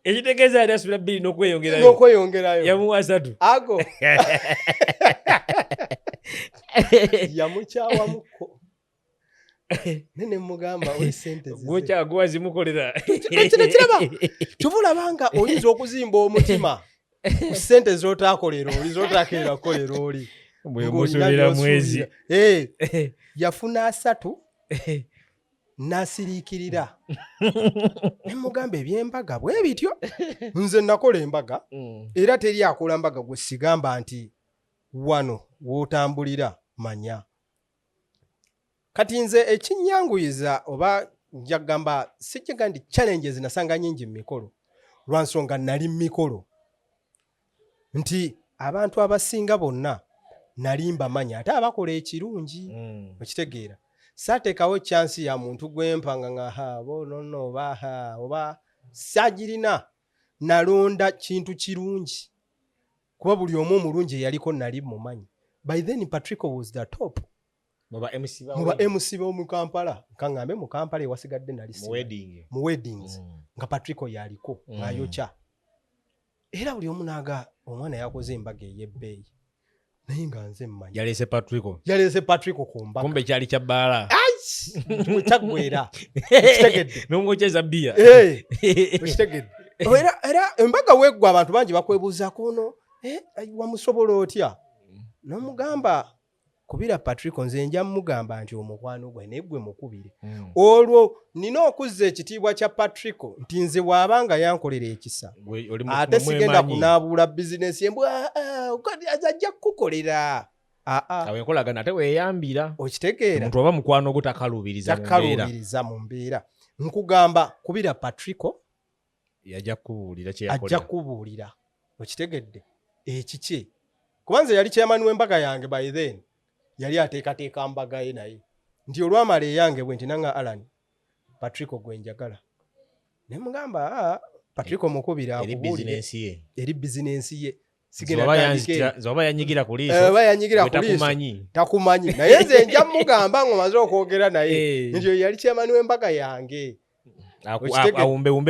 Ekitegeeza yali asuubira bbiri n'okweyongerayo. N'okweyongerayo. Yamuwa asatu. Ago. Yamukyawamuko. Nene mugamba oli sente zize. Gwe wazimukolera. Kino kiraba. Kyova olaba nga oyinza okuzimba omutima ku sente z'otaakolera oli, z'otaakeera kukolera oli. Bwe musuubira mwezi. Yafuna asatu n'asiriikirira. Ne mugamba eby'embaga bwe bityo. Nze nakola embaga era teri akola mbaga gwe sigamba nti wano w'otambulira manya. Kati nze ekinnyanguyiza oba nja kugamba sijja nti challenges nasanga nnyingi mu mikolo lwa nsonga nali mu mikolo nti abantu abasinga bonna nali mbamanya ate abakola ekirungi. Okitegeera. Saateekawo chance ya muntu gwempa nga nga bo nono oba oba saagirina. Nalonda kintu kirungi kuba buli omu omulungi eyaliko nali mumanyi. By then Patrico was the top. Mu ba MC ba MC b'omu Kampala, nkaŋŋambe mu Kampala ewasigadde nali mu weddings nga Patrico yaliko ng'ayokya. Era buli omu n'aga omwana yakoze embaga ey'ebbeeyi naye nga nze mmanyi. Yaleese Patrico. Yaleese Patrico ku mbaga. Kumbe kyali kya bbaala. Kyaggwera. Okitegedde. N'omwokyeza bbiya. Okitegedde. Era embaga weggwa abantu bangi bakwebuuzaako ono wamusobola otya? N'omugamba kubira Patrico nze nja mugamba nti omukwano gwe naye gwe mukubire. Olwo nina okuzza ekitiibwa kya Patrico nti nze bw'abanga yankolera ekisa ate sigenda kunaabuula bizinesi embwa ajja kukukolera. Awo enkolagana ate weeyambira. Okitegeera. Omuntu oba mukwano gwo takaluubiriza mu mbeera. Nkugamba kubira Patrico ajja kukubuulira kye yakolera. Ajja kukubuulira. Okitegedde. Ekiki. Kuba nze yali chairman w'embaga yange by then. Yali ateekateeka mbaga ye naye nti olwamala eyange bwe nti nanga Alan Patrico gwe njagala. Ne mugamba Patrico mukubira akubuulire eri bizinensi ye. Nze yanyigira ku liiso. Oba yanyigira ku liiso. Takumanyi. Naye nze nja mugamba ng'omaze okwogera naye nti oyo yali chairman w'embaga yange.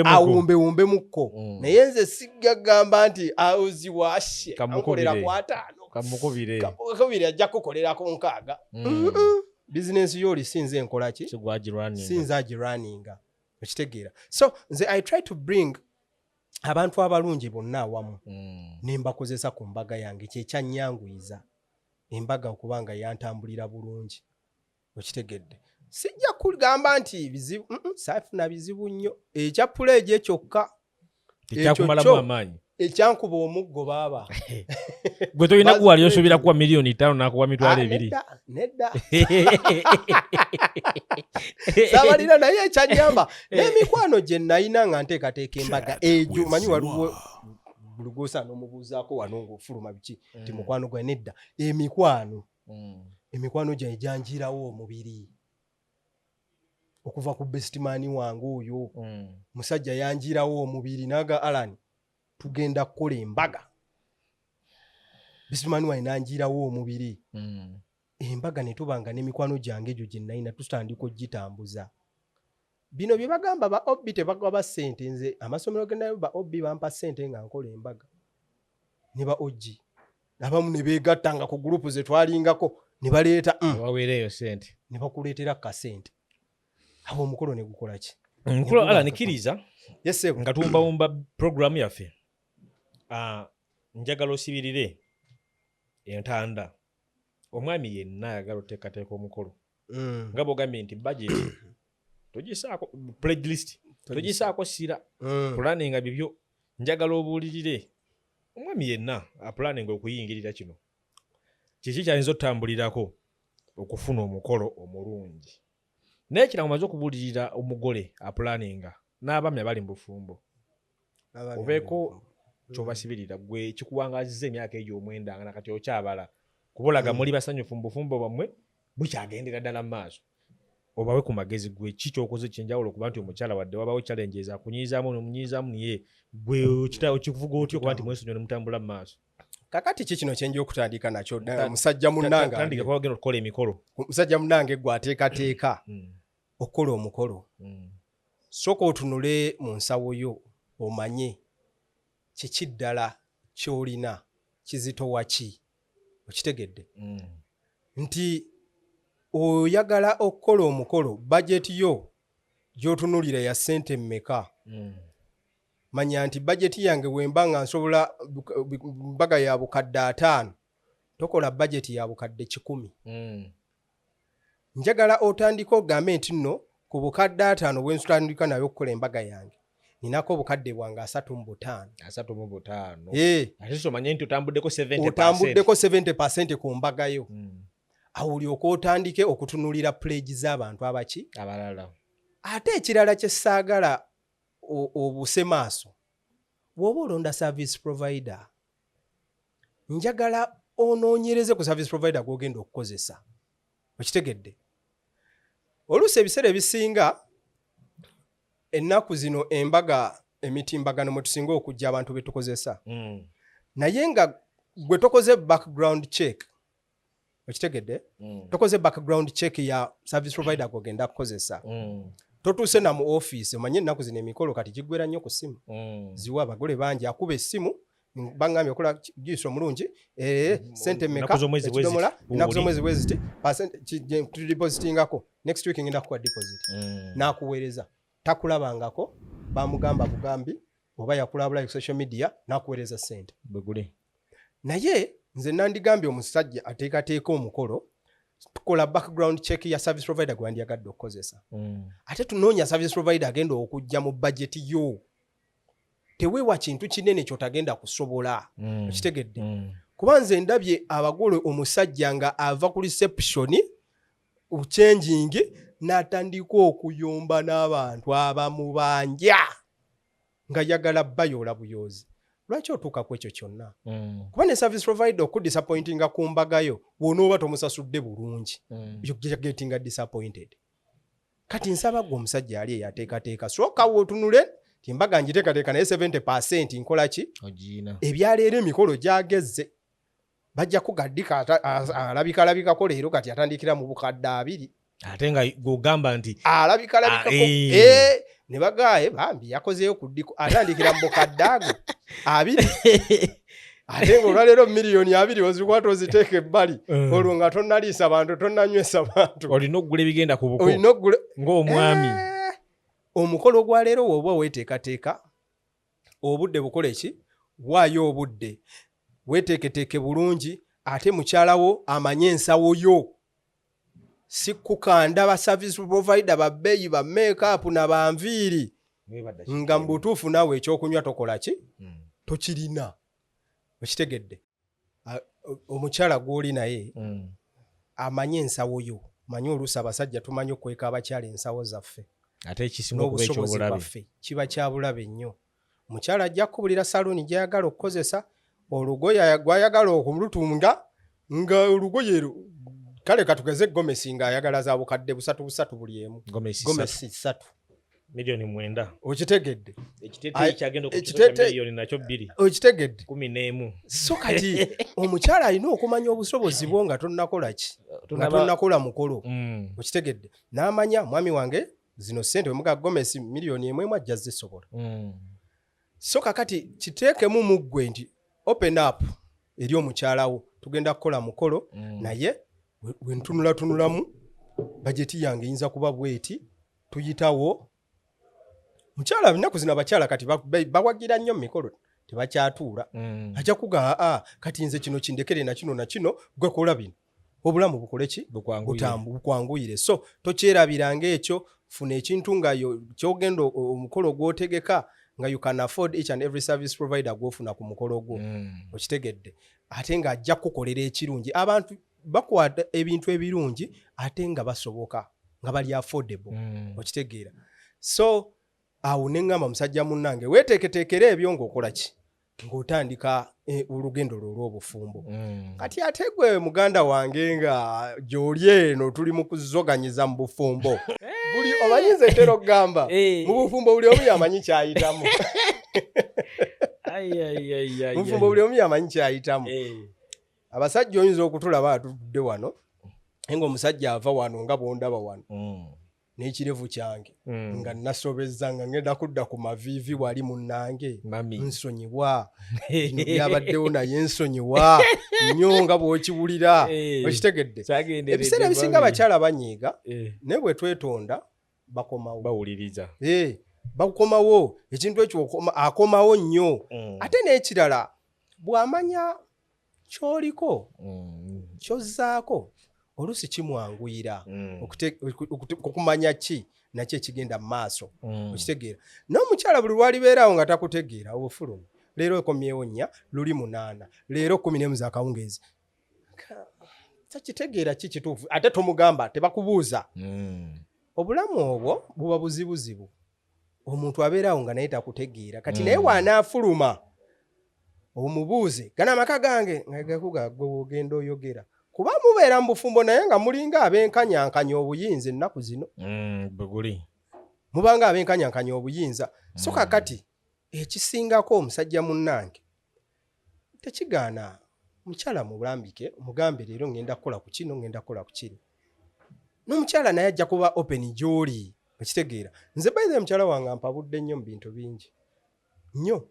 Awumbewumbe mukko. Naye nze sijja kugamba nti oziwashe ankolera ku ataano. Kamukubire ajja kukolerako nkaaga. Bizinensi yo oli sinze nkola ki? Sinze agirwaninga. Okitegeera. So nze I try to bring abantu abalungi bonna awamu ne mbakozesa ku mbaga yange kyekyannyanguyiza embaga okubanga yantambulira bulungi. Okitegedde. Sijja kugamba nti bizibu, saafuna bizibu nnyo. Ekya puleegi kyokka ekyakumalamu amaanyi. Ekyankuba omuggo baaba. Gwe tolina guwali osuubira kuwa 5,000,000 n'akuwa 20,000. Nedda. Saabalira naye ekyannyamba n'emikwano gye nalina nga nteekateeka embaga egyo manyi waliwo buli gw'osaana n'omubuuzaako wano ng'ofuluma biki nti mukwano gwe nedda. Emikwano. Emikwano gyange gyanjirawo omubiri. Okuva ku best man wange oyo. Musajja yanjirawo omubiri n'aga Alan tugenda kukola embaga. Best man wange n'anjirawo omubiri. Embaga ne tubanga n'emikwano gyange egyo gye nalina tutandika okugitambuza. Bino bye bagamba ba OB tebagaba ssente nze amasomero ge nayo ba OB bampa ssente nga nkola embaga. Ne ba OG. Abamu ne beegattanga ku gurupu ze twalingako ne baleeta baweereeyo ssente. Ne bakuleetera kasente. Awo omukolo ne gukola ki? Nkulu Alan kkiriza. Yes, sir. Nga tuwumbawumba programu yaffe. Njagala osibirire entanda. Omwami yenna ayagala oteekateeka omukolo. Nga bw'ogambye nti budget togisaako pledge list togisaako ssira. Planninga bibyo. Njagala obuulirire omwami yenna aplanninga okuyingirira kino. Kiki kyayinza otutambulirako okufuna omukolo omulungi? Naye ekirala, omaze okubuulirira omugole aplanninga n'abaami abali mu bufumbo, obeeko kyobasibirira gwe kikuwangazizza emyaka egyo 90 nga nakati okyabala, kuba olaga muli basanyufu mu bufumbo bwammwe, bukyagendera ddala mu maaso. Obawe ku magezi, gwe ki kyokoze kyenjawulo okuba nti omukyala wadde wabawo challenges akunyizaamu nomunyizaamu, naye gwe okivuga otya okuba nti mwesonyiwa ne mutambula mu maaso? Kakati ki kino kyenja okutandika nakyo, musajja munnange. Tandika kuba ogenda okukola emikolo. Musajja munnange, gwe ateekateeka okukola omukolo, sooka otunule mu nsawo yo, omanye kiki ddala ky'olina, kizitowa ki. Okitegedde nti oyagala okukola omukolo, bajeti yo gy'otunulira ya ssente mmeka? Manya nti bajeti yange wemba nga nsobola mbaga ya 500,000, tokola bajeti ya 100,000. Njagala otandike ogambe nti nno ku 500,000 bwe ntandika nayo okukola embaga yange, ninako obukadde bwange 35. 35. Eh. Ate so omanye nti otambuddeko 70. Otambuddeko 70 ku mbaga yo. Awo olyoke otandike okutunulira pledge z'abantu abaki abalala. Ate ekirala kye saagala obuse maaso, bw'oba olonda service provider, njagala onoonyereze ku service provider gw'ogenda okukozesa. Okitegedde, oluusi ebiseera ebisinga ennaku zino embaga emitimbagano mwe tusinga okujja abantu be tukozesa, naye nga gwe tokoze background check. Okitegedde? Tokoze background check ya service provider gwogenda kukozesa. Totuuse na mu office. Omanye ennaku zino emikolo kati giggwera nnyo ku ssimu. Ziwa abagole bangi akuba essimu, baŋŋambye okola juice omulungi, sente mmeka? Ennaku z'omwezi bwe ziti. Ekidomola, ennaku z'omwezi bwe ziti, percent- tudepositingako next week, ngenda kukuwa deposit. N'akuweereza, takulabangako, bamugamba bugambi oba yakulabula ku social media, n'akuweereza sente. Bwe guli. Naye nze nandigambye omusajja ateekateeka omukolo, tukola background check ya service provider gwe wandyagadde okukozesa. Ate tunoonya service provider agenda okujja mu bajeti yo. Teweewa kintu kinene kyotagenda kusobola. Okitegedde? Kuba nze ndabye abagole, omusajja nga ava ku reception, changing, n'atandika okuyomba n'abantu abamubanja nga yagala bayoola buyoozi. Lwaki otuuka ku ekyo kyonna? Kuba ne service provider okudisappointinga ku mbagayo, bw'onooba tomusasudde bulungi, you're getting disappointed. Kati nsaba gwe omusajja ali eyateekateeka, sooka wootunule ti embaga ngiteekateeka, naye 70 nkola ki? Ogiina. Ebyaleero emikolo gyagezze, bajja kugaddika alabikalabikako leero, kati atandikira mu 20,000. Ate nga gwogamba nti alabikalabikako. Ah, eh. Eh, ne bagaye bambi yakozeyo ku ddiko, atandikira mu 20,000, ate nga olwaleero 20,000,000 ozikwata oziteeka ebbali. Olwo nga tonnaliisa bantu, tonnanywesa bantu. Olina okugula ebigenda ku buko olina okugula ng'omwami. Eh, omukolo gwa leero woba weeteekateeka, obudde bukole ki, waayo obudde weeteeketeeke bulungi, ate mukyalawo amanye ensawo yo. Si kukanda ba service provider babbeeyi, ba makeup na banviiri, nga mu butuufu naawe ekyokunywa tokola ki, tokirina. Okitegedde? Omukyala gw'oli naye amanye ensawo yo. Manye oluusi abasajja tumanyi okweka abakyala ensawo zaffe ate ekisinga okuba n'obusobozi ekyobulabe bwaffe, kiba kya bulabe nnyo. Mukyala ajja kukubulira saluuni gy'ayagala okukozesa, olugoye gw'ayagala okulutunga, nga olugoye kale katugeze gomesi ng'ayagala za 3,000 buli emu. Gomesi 3. Gomesi 3. 9 million. Okitegedde? Ekiteeteeyi kyagenda okutuusa miliyoni nakyo 2. Okitegedde? 11. So kati omukyala alina okumanya obusobozi bwo nga tonnakola ki, nga tonnakola mukolo. Okitegedde? N'amanya mwami wange zino sente wemuga gomesi 1 million ajja zisobola. So kakati kiteekemu mu ggwe nti open up eri omukyalawo, tugenda kukola mukolo, naye we ntunulatunulamu bajeti yange eyinza kuba bweti, tuyitawo. Mukyala, ennaku zino abakyala kati bawagira nnyo mu mikolo, tebakyatuula. Ajja kugamba, aa kati nze kino kindekere na kino na kino, gwe kola bino, obulamu bukole ki? Bukwanguyire. Bukwanguyire. So tokyerabiranga ekyo. Funa ekintu nga yo kyogenda omukolo gw'otegeka. Nga you can afford each and every service provider gwofuna ku mukolo gwo. Okitegedde? Ate ng'ajja kukukolera ekirungi. Abantu bakwata ebintu ebirungi ate nga basoboka, nga bali affordable. Okitegeera? So awo neŋŋamba, musajja munnange, weeteeketeekera ebyo ng'okola ki, ng'otandika olugendo lwo olw'obufumbo. Kati ate gwe muganda wange nga gy'oli eno, tuli mu kuzoganyiza mu bufumbo. Buli omanyi, nze ntera okugamba, mu bufumbo buli omu yamanyi kyayitamu. Ai, ai, ai, ai, Mu bufumbo ai. buli omu yamanyi kyayitamu. Abasajja oyinza okutulaba atudde wano, naye ng'omusajja ava wano nga bw'ondaba wano n'ekirevu kyange, nga nasobezza, nga ngenda kudda ku maviivi wali, munnange, Mami. nsonyiwa, bino byabaddewo, naye nsonyiwa nnyo nga bw'okiwulira. Okitegedde? Kyagenderedde, Ebiseera ebisinga mami. abakyala banyiiga, naye bwe twetonda bakomawo. Bawuliriza. Bakomawo. Ekintu ekyo akomawo nnyo. Ate n'ekirala, bw'amanya ky'oliko, kyozzaako, oluusi kimwanguyira okumanya ki nakyo ekigenda mu maaso. Okitegeera? N'omukyala buli lwalibeeraawo nga takutegeera, obufulumi leero okomyewo 4, luli 8, leero 11 zakawungeezi. Takitegeera ki kituufu, ate tomugamba, tebakubuuza. Obulamu obwo buba buzibuzibu. Omuntu abeeraawo nga naye takutegeera. Kati naye w'anaafuluma omubuuze, gana amaka gange nga gakuga, gwe wogenda oyogera, kuba mubeera mu bufumbo naye nga mulinga abenkanyankanya obuyinza ennaku zino. Bwe guli. Mubanga abenkanyankanya obuyinza. So kakati ekisingako, omusajja munnange, tekigaana mukyala mulambike, mugambe leero ngenda kukola ku kino, ngenda kukola ku kiri. N'omukyala naye ajja kuba open gy'oli. Okitegeera? Nze by the way, mukyala wange ampabudde nnyo mu bintu bingi nnyo.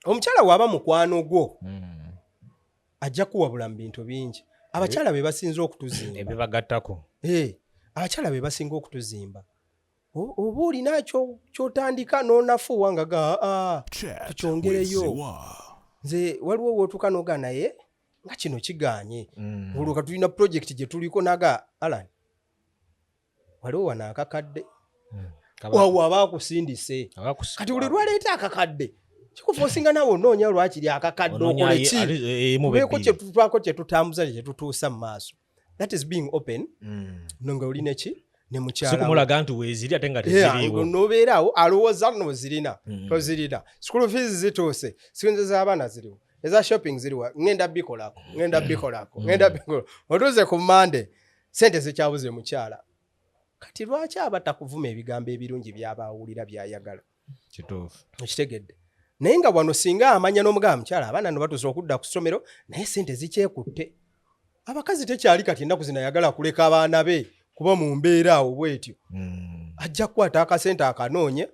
Omukyala bw'aba mukwano gwo, ajja kuwabula mu bintu bingi. Abakyala be basinze okutuzimba. Ebibagattako. Abakyala be basinga okutuzimba. Oba olina kyotandika n'onafuuwa nga ga "Ah, Chat with tukyongereyo." Ziwa. Nze waliwo wootuuka n'oga naye nga kino kigaanye. Olwo ka tulina project gye tuliko, naga, "Alan, waliwo wano akakadde." Wawo aba akusindise. Kati buli lwaleeta akakadde, kikufa osinga naawe onoonya lwakiri akakadde okole ki, tubeeko kyetutwako kyetutambuza, kyetutuusa mu maaso. That is being open. Nga olina ki ne mukyala wo. Sikumulaga nti weeziri ate nga teziriiwo. Nobeeraawo alowooza nno zirina, tozirina. School fees zituuse, sinze z'abaana ziriwo, eza shopping ziriwa, ngenda bikolako, ngenda bikolako, ngenda bikolako. Otuuse ku Mande, sente zikyabuze mukyala. Kati lwaki aba takuvuma ebigambo ebirungi byaba awulira byayagala? Kituufu. Okitegedde? Naye nga wano singa amanya n'omugamba, mukyala, abaana no batuuse okudda ku ssomero, naye sente zikyekutte. Abakazi tekyali kati ennaku zino ayagala kuleka abaana be kuba mu mbeera awo bwetyo. Ajja kukwata akasente akanoonye,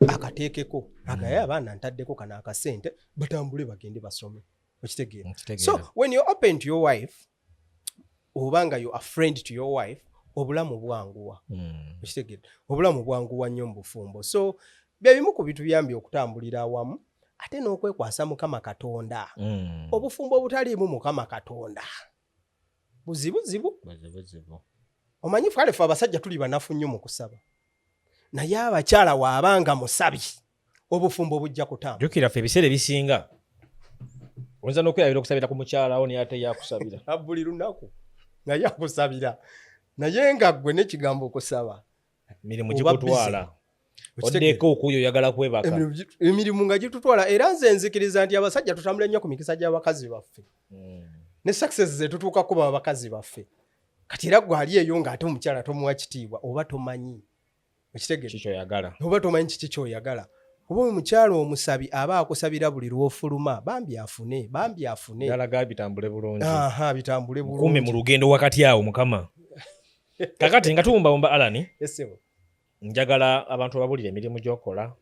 akateekeko, agaye abaana, ntaddeko kano akasente, batambule bagende basome. Okitegeera? Nkitegeera. So when you're open to your wife, oba nga you a friend to your wife, obulamu bwanguwa. Okitegeera? Obulamu bwanguwa nnyo mu bufumbo. So bye bimu ku bituyambye okutambulira awamu, ate n'okwekwasa Mukama Katonda. Obufumbo obutaliimu Mukama Katonda buzibuzibu. Buzibuzibu. Omanyi, kale ffe abasajja tuli banafu nnyo mu kusaba, naye abakyala waabanga musabi, obufumbo bujja kutambula. Jjukira ffe ebiseera ebisinga oyinza n'okwerabira okusabira ku mukyalawo, naye ate yakusabira. Buli lunaku naye akusabira, naye nga ggwe n'ekigambo okusaba mirimu oba gikutwala. Okitegeera? Oddeko okuyo oyagala kwebaka. Emirimu nga gitutwala. Era nze nzikiriza nti abasajja tutambula nnyo ku mikisa gy'abakazi baffe ne success ze tutuukako baba bakazi baffe. Kati era gwe ali eyo ng'ate omukyala tomuwa kitiibwa, oba tomanyi, okitegeera? Kikyoyagala. Oba tomanyi kiki kyoyagala. Oba omukyala omusabi aba akusabira buli lw'ofuluma, bambi afune, bambi afune. Galaga bitambule bulungi. Aha, bitambule Mukuume mu bulungi. lugendo wakati awo Mukama. Kakati nga tuwumbawumba, Alani, Esebo. njagala abantu ababulira emirimu gy'okola,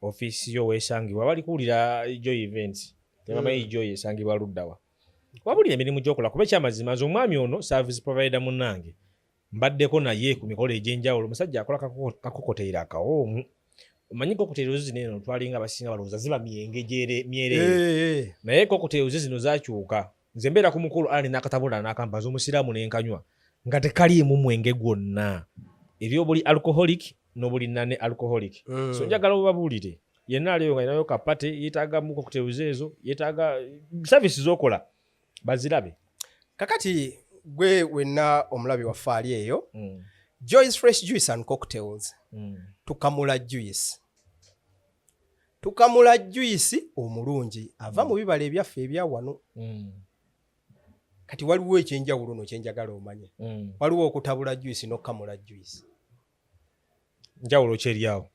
ofiisi yo weesangibwa. Bali kuwulira Joy Events, tebamanyi Joy esangibwa luddawa. Wabulira emirimu gy'okola, kuba ekyamazima nze omwami ono service provider munnange mbaddeko naye ku mikolo egy'enjawulo. Omusajja akola kacocktail akawoomu. Omanyi cocktails zino eno twalinga abasinga balowooza ziba myenge myereere, naye cocktails zino zakyuka. Nze mbeera ku mukulu, Alani n'akatabula n'akampa, nze omusiraamu n'enkanywa, nga tekaliimu mwenge gwonna, eri obuli alcoholic n'obuli non alcoholic. So njagala obabuulire Yenna aliyo nga alinayo ka party, yeetaaga mu cocktails ezo, yeetaaga service z'okola, bazirabe. Kakati gwe wenna omulabi waffe ali eyo, Joyce Fresh Juice and Cocktails, tukamula juice, tukamula juice omulungi ava mu bibala ebyaffe ebya wano. Kati waliwo ekyenjawulo no kyenjagala omanye. Waliwo okutabula juice n'okukamula juice. Njawulo ki eri awo?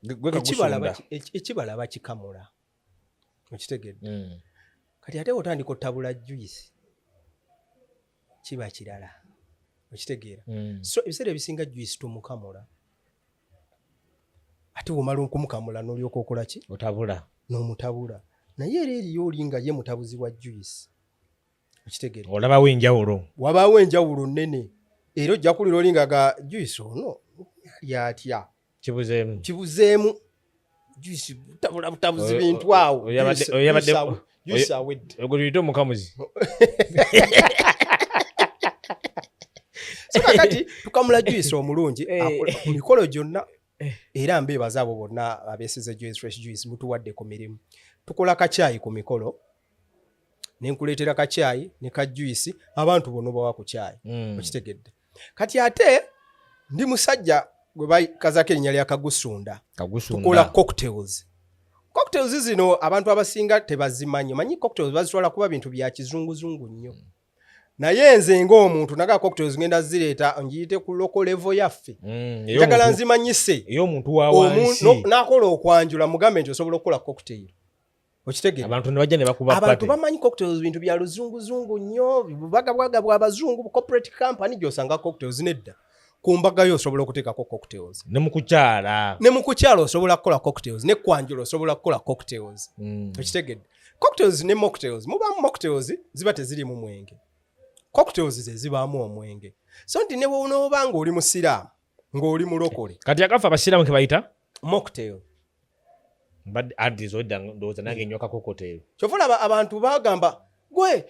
Gwe Ekibala kagusunda. Ekibala bakikamula, okitegedde? Kati ate otandika otabula juice, kiba kirala, okitegeera? So ebiseera ebisinga juice tumukamula, ate bwomala okumukamula n'olyoka okola ki? Otabula. N'omutabula. Naye era eriyo oli nga ye mutabuzi wa juice, okitegeera? Olabawo enjawulo. Wabaawo enjawulo nnene, era ojja kulira oli nga ga juice ono ali atya. Kibuzeemu. Kibuzeemu. Juice butabula butabuzi bintu awo. Juice awedde. Ogwo tuyite omukamuzi. So kakati tukamula juice omulungi ku mikolo gyonna, era mbeebaza abo bonna abeesize Joyce Fresh Juice, mutuwadde ku mirimu. Tukola kacyayi ku mikolo, nenkuleetera kacyayi ne ka juice, abantu bonna obawa ku cyayi. Okitegedde? Kati ate ndi musajja gwe bakazako erinnya lya Kagusunda. Kagusunda. Tukola cocktails. Cocktails zino abantu abasinga tebazimanyi. Omanyi cocktails bazitwala kuba bintu bya kizunguzungu nnyo, naye nze ng'omuntu naga cocktails ngenda zireeta ngiyite ku local level yaffe. Njagala nzimanyise ey'omuntu wa wansi. N'akola okwanjula mugambe nti osobola okukola cocktail, okitegere? Abantu ne bajja ne bakuba Abantu party. bamanyi cocktails bintu bya luzunguzungu nnyo, bubagabwaga bw'abazungu, bu corporate company gy'osanga cocktails. Nedda, ku mbagayo osobola okuteekako cocktails. Ne mu kukyala. Ne mu kukyala osobola kukola cocktails, ne kwanjula osobola kukola cocktails. Okitegedde? Cocktails ne mocktails, mubaamu mocktails ziba tezirimu mwenge, cocktails ze zibaamu omwenge. So nti ne bw'onooba ng'oli musiraamu, ng'oli mulokole. Kati akafa abasiraamu ke bayita Mocktail. Mbadde anti zodda ndowooza nange nywa kacocktail. Kyova olaba abantu bagamba, gwe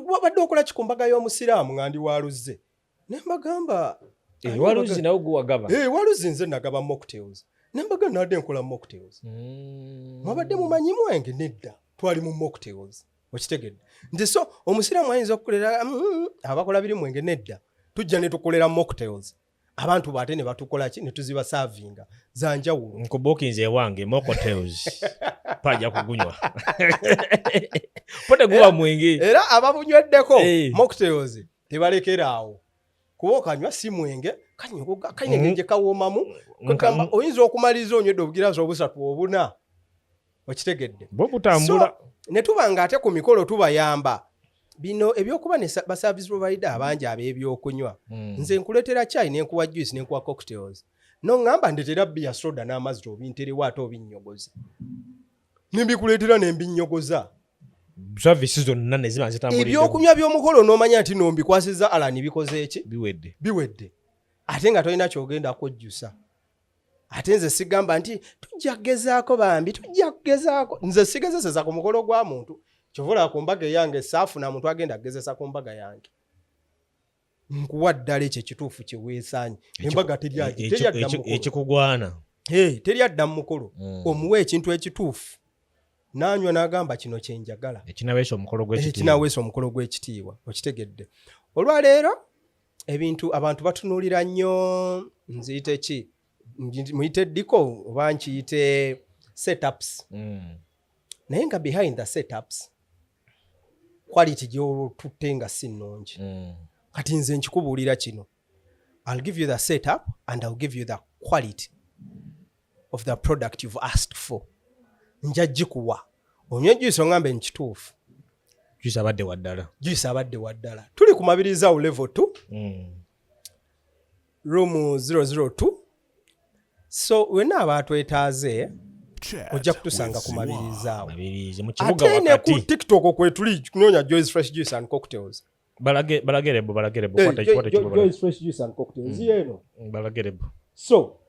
wabadde okola ki ku mbaga y'omusiraamu nga ndi waluzze? Ne mbagamba, Eh, waluzi nawe gwe wagaba? Eh, waluzi nze nagaba mocktails. Ne mbaga nadde nkola mocktails. Mwabadde mumanyi mwenge? Nedda, twali mu mocktails. Okitegedde nti so omusiraamu ayinza okukolera abakola biri mwenge? Nedda, tujja ne tukolera mocktails abantu baate ne batukola ki, ne tuzibaservinga za njawulo. Nkubuukinze ewange mocktails, pajja kugunywa po teguba mwenge. Era ababunyweddeko mocktails tebalekera awo, kuba okanywa si mwenge, kanyogoga, kayina engeri gye kawoomamu. Kwegamba oyinza okumaliriza onywedde obugiraasi obusatu, obuna, okitegedde? Bwo butambula. So, ne tuba nga ate ku mikolo tubayamba bino ebyokuba ne ba service provider abangi ab'ebyokunywa. Nze nkuleetera chai, nenkuwa juice, nenkuwa cocktails, noŋŋamba ndetera bia, soda n'amazzi, obinterewo ate obinnyogoza, nembikuleetera nembinyogoza. Service zonna ne ziba zitambulidde. Ebyokunywa by'omukolo n'omanya nti nombikwasiza Alani, bikoze eki? Biwedde. Biwedde, ate nga tolina kyogenda kwejjusa. Ate nze sigamba nti tujja kugezaako, bambi tujja kugezaako. Nze sigezeseza ku mukolo gwa muntu. Kyova olaba ku mbaga eyange saafuna muntu agenda kugezesa ku mbaga yange. Nkuwa ddala ekyo ekituufu kyeweesaanye. Embaga teri adda mu mukolo. Ekikugwana. Hey, teri adda mu mukolo. Omuwa ekintu ekituufu n'anywa n'agamba kino kyenjagala. Ekinaweesa omukolo gw'ekitiibwa. Ekinaweesa omukolo gw'ekitiibwa, okitegedde? Olwaleero ebintu abantu batunuulira nnyo, nziyite ki? Muyite decor oba nkiyite setups, naye nga behind the setups quality gy'otutte nga si nnungi. Kati nze nkikubuulira kino, I'll give you the setup and I'll give you the quality of the product you've asked for. Nja gikuwa onywe juice oŋŋambe nkituufu. Juice abadde waddala. Juice abadde waddala. Tuli ku Mabirizi awo, level 2, room 002. So wenna abaatwetaaze Chat ojja kutusanga with ku Ziwa. Mabirizi awo. Mabirizi mu kibuga Ate ne ku wakati. TikTok kwetuli, kunoonya Joyce Fresh Juice and Cocktails. Balagerebo, balagerebo. Eh, Kwata kwata ekibuga. Joyce Fresh Juice and Cocktails yeeno. Balagerebo. So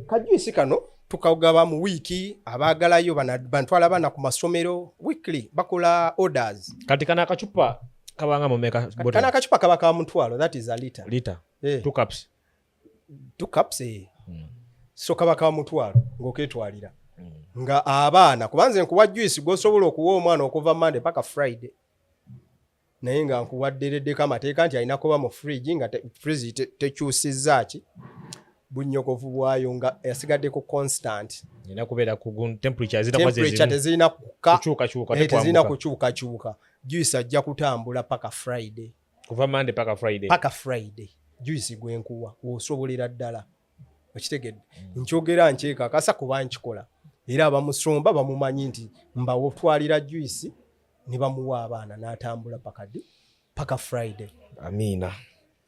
kajuice kano tukagaba mu wiiki, abaagalayo bantwala abaana ku masomero, weekly bakola orders. Kati kano akacupa kabanga mumeka? Kano akacupa kaba ka 500, that is a liter. Liter. Eh, 2 cups. 2 cups, eh. So kaba ka 500 ng'oketwalira. Nga abaana, kuba nze nkuwa juice gw'osobola okuwa omwana okuva Monday paka Friday, naye nga nkuwaddereddeko amateeka nti alina kuba mu fridge nga fridge tekyusizza ki bunyogovu bwayo, nga yasigaddeko constant. Erina kubeera ku temperature zirina kuba ze temperature zimu. Tezirina kukka. Kukyukakyuka. Tezirina Tekwambuka. kukyukakyuka. Juice ajja kutambula paka Friday. Kuva Monday paka Friday. Paka Friday juice gwenkuwa osobolera ddala, okitegedde? Nkyogera nkyekakasa kuba nkikola, era abamusomba bamumanyi nti mbawotwalira juice ne bamuwa abaana n'atambula paka ddi? Paka Friday. Amiina.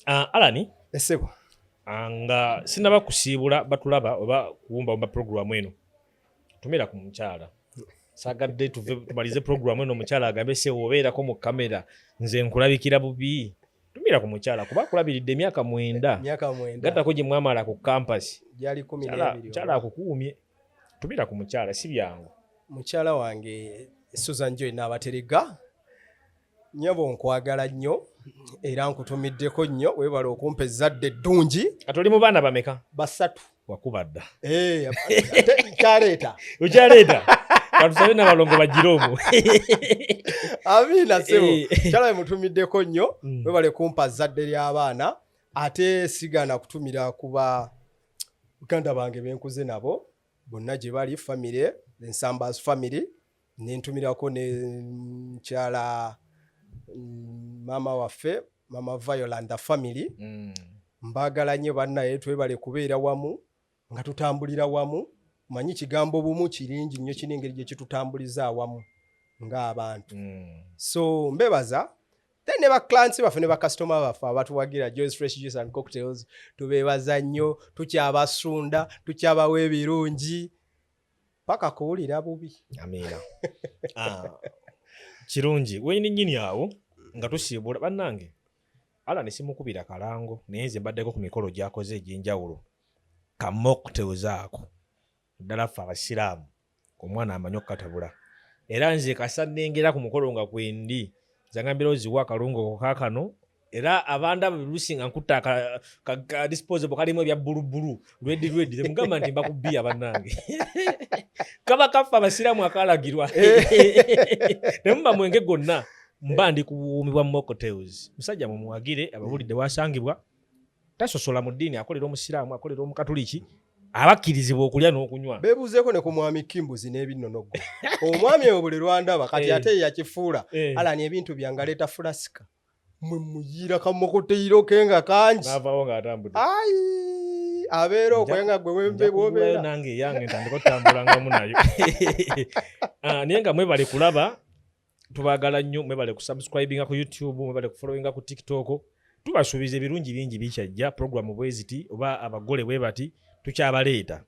Alani. Esebo. Nga sinaba kusiibula batulaba oba kuwumbawumba puroguramu eno, tumira ku mukyala. Sagadde tuve tumalize puroguramu eno omukyala agambe se obeerako mu kamera nze nkulabikira bubi. Tumira ku mukyala kuba akulabiridde emyaka 9. Myaka 9. Gattako gye mwamala ku campus. Gyali kumi n'ebiri. Mukyala akukuumye. Tumira ku mukyala, si byangu. Mukyala wange Susan Joy Naabaterega, nnyabo, nkwagala nnyo era nkutumiddeko nnyo. Weebale okumpa ezzadde eddungi. Kati oli mu baana bameka? Basatu. Wakuba dda. Eh, ate kyaleeta. Okyaleeta, katusabe n'abalongo bagire omwo. Amiina, ssebo. Mukyala we mutumiddeko nnyo. Weebale kumpa zzadde ly'abaana. Ate sigaana kutumira kuba baganda bange benkuze nabo bonna gye bali, family Ensambas family, nentumirako ne mukyala maama waffe, Mama Violanda family. Mbaagala nnyo bannaye. Twebale kubeera wamu nga tutambulira wamu. Manyi kigambo bumu kiringi nnyo, kina engeri gye kitutambuliza awamu ng'abantu. So mbebaza. Then ne baclients baffe ne bakasitoma baffe abatuwagira, Joyce Fresh Juice and Cocktails, tubeebaza nnyo. Tukyabasunda, tukyabawa ebirungi paka kuwulira bubi. Amiina. Kirungi wenyini nnyini awo nga tusiibula bannange. Ala ne simukubira kalango, naye nze mbaddeko ku mikolo gy'akoze egy'enjawulo, ka mocktails ako ddala ffe abasiraamu omwana amanyi okukatabula. Era nze kasa nnengera ku mukolo nga kwendi nze oziwa akalungo ko kaakano, era abandaba lusi nga nkutta ka disposable kalimu ebya bbulubbulu, red red, temugamba nti mbakubiya bannange. Kaba kaffe abasiraamu akalagirwa, temuba mwenge gwonna, mba ndi ku buwuumi bwa mocktails. Musajja mumuwagire, ababulidde wasangibwa, tasosola mu ddiini, akolera omusiraamu, akolera omukatuliki, abakkirizibwa okulya n'okunywa. Beebuuzeeko ne ku mwami Kimbuzi n'ebinnonogo. Omwami oyo buli lwandaba kati ate ye yakifuula. Alani, ebintu byange aleeta fulasika, mwe muyiira kamocktail ke nga kangi. N'avaawo ng'atambudde. Ayi, abeera okwenga gwe wembe Nja kugulayo bwobeera. Nange eyange ntandika otutambulangamu nayo. Naye nga mwebale kulaba, tubaagala nnyo. Mwebale kusubscribinga ku YouTube, mwebale kufollowinga ku TikTok. Tubasuubiza ebirungi bingi bikyajja. Programu bwe ziti oba abagole bwe bati tukyabaleeta.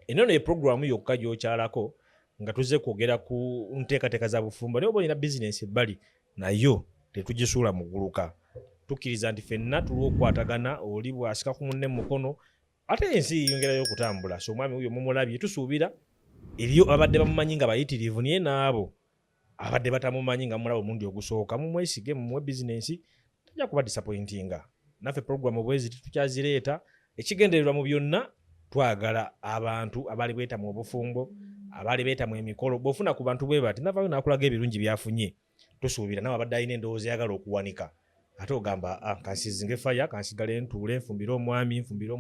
Eno ye programu yokka gy'okyalako nga tuzze kwogera ku nteekateeka za bufumbo, naye oba olina bizinensi ebbali nayo tetugisuula muguluka. Tukkiriza nti ffenna tuliwo okukwatagana, oli bw'asika ku munne mu mukono ate ensi yeyongerayo okutambula. So omwami wuyo mumulabye, tusuubira eriyo abadde bamumanyi nga bayitirivu, naye n'abo abadde batamumanyi nga mulaba omulundi ogusooka, mumwesige, mumuwe bizinensi, tajja kuba disappointinga. Naffe programu bweziti tukyazireeta. Ekigendererwa mu byonna, twagala abantu abaali beetamu obufumbo, abaali beetamu emikolo. Bw'ofuna ku bantu bwe bati navayo n'akulaga ebirungi byafunye, tusuubira nawe abadde alina endowooza eyagala okuwanika ate ogamba, "Ah, kansizinge faya, kansigale ntuule nfumbire omwami, nfumbire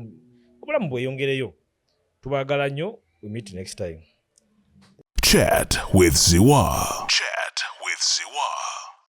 obulamu bweyongereyo." Tubaagala nnyo. We meet next time. Chat with Ziwa. Chat with Ziwa.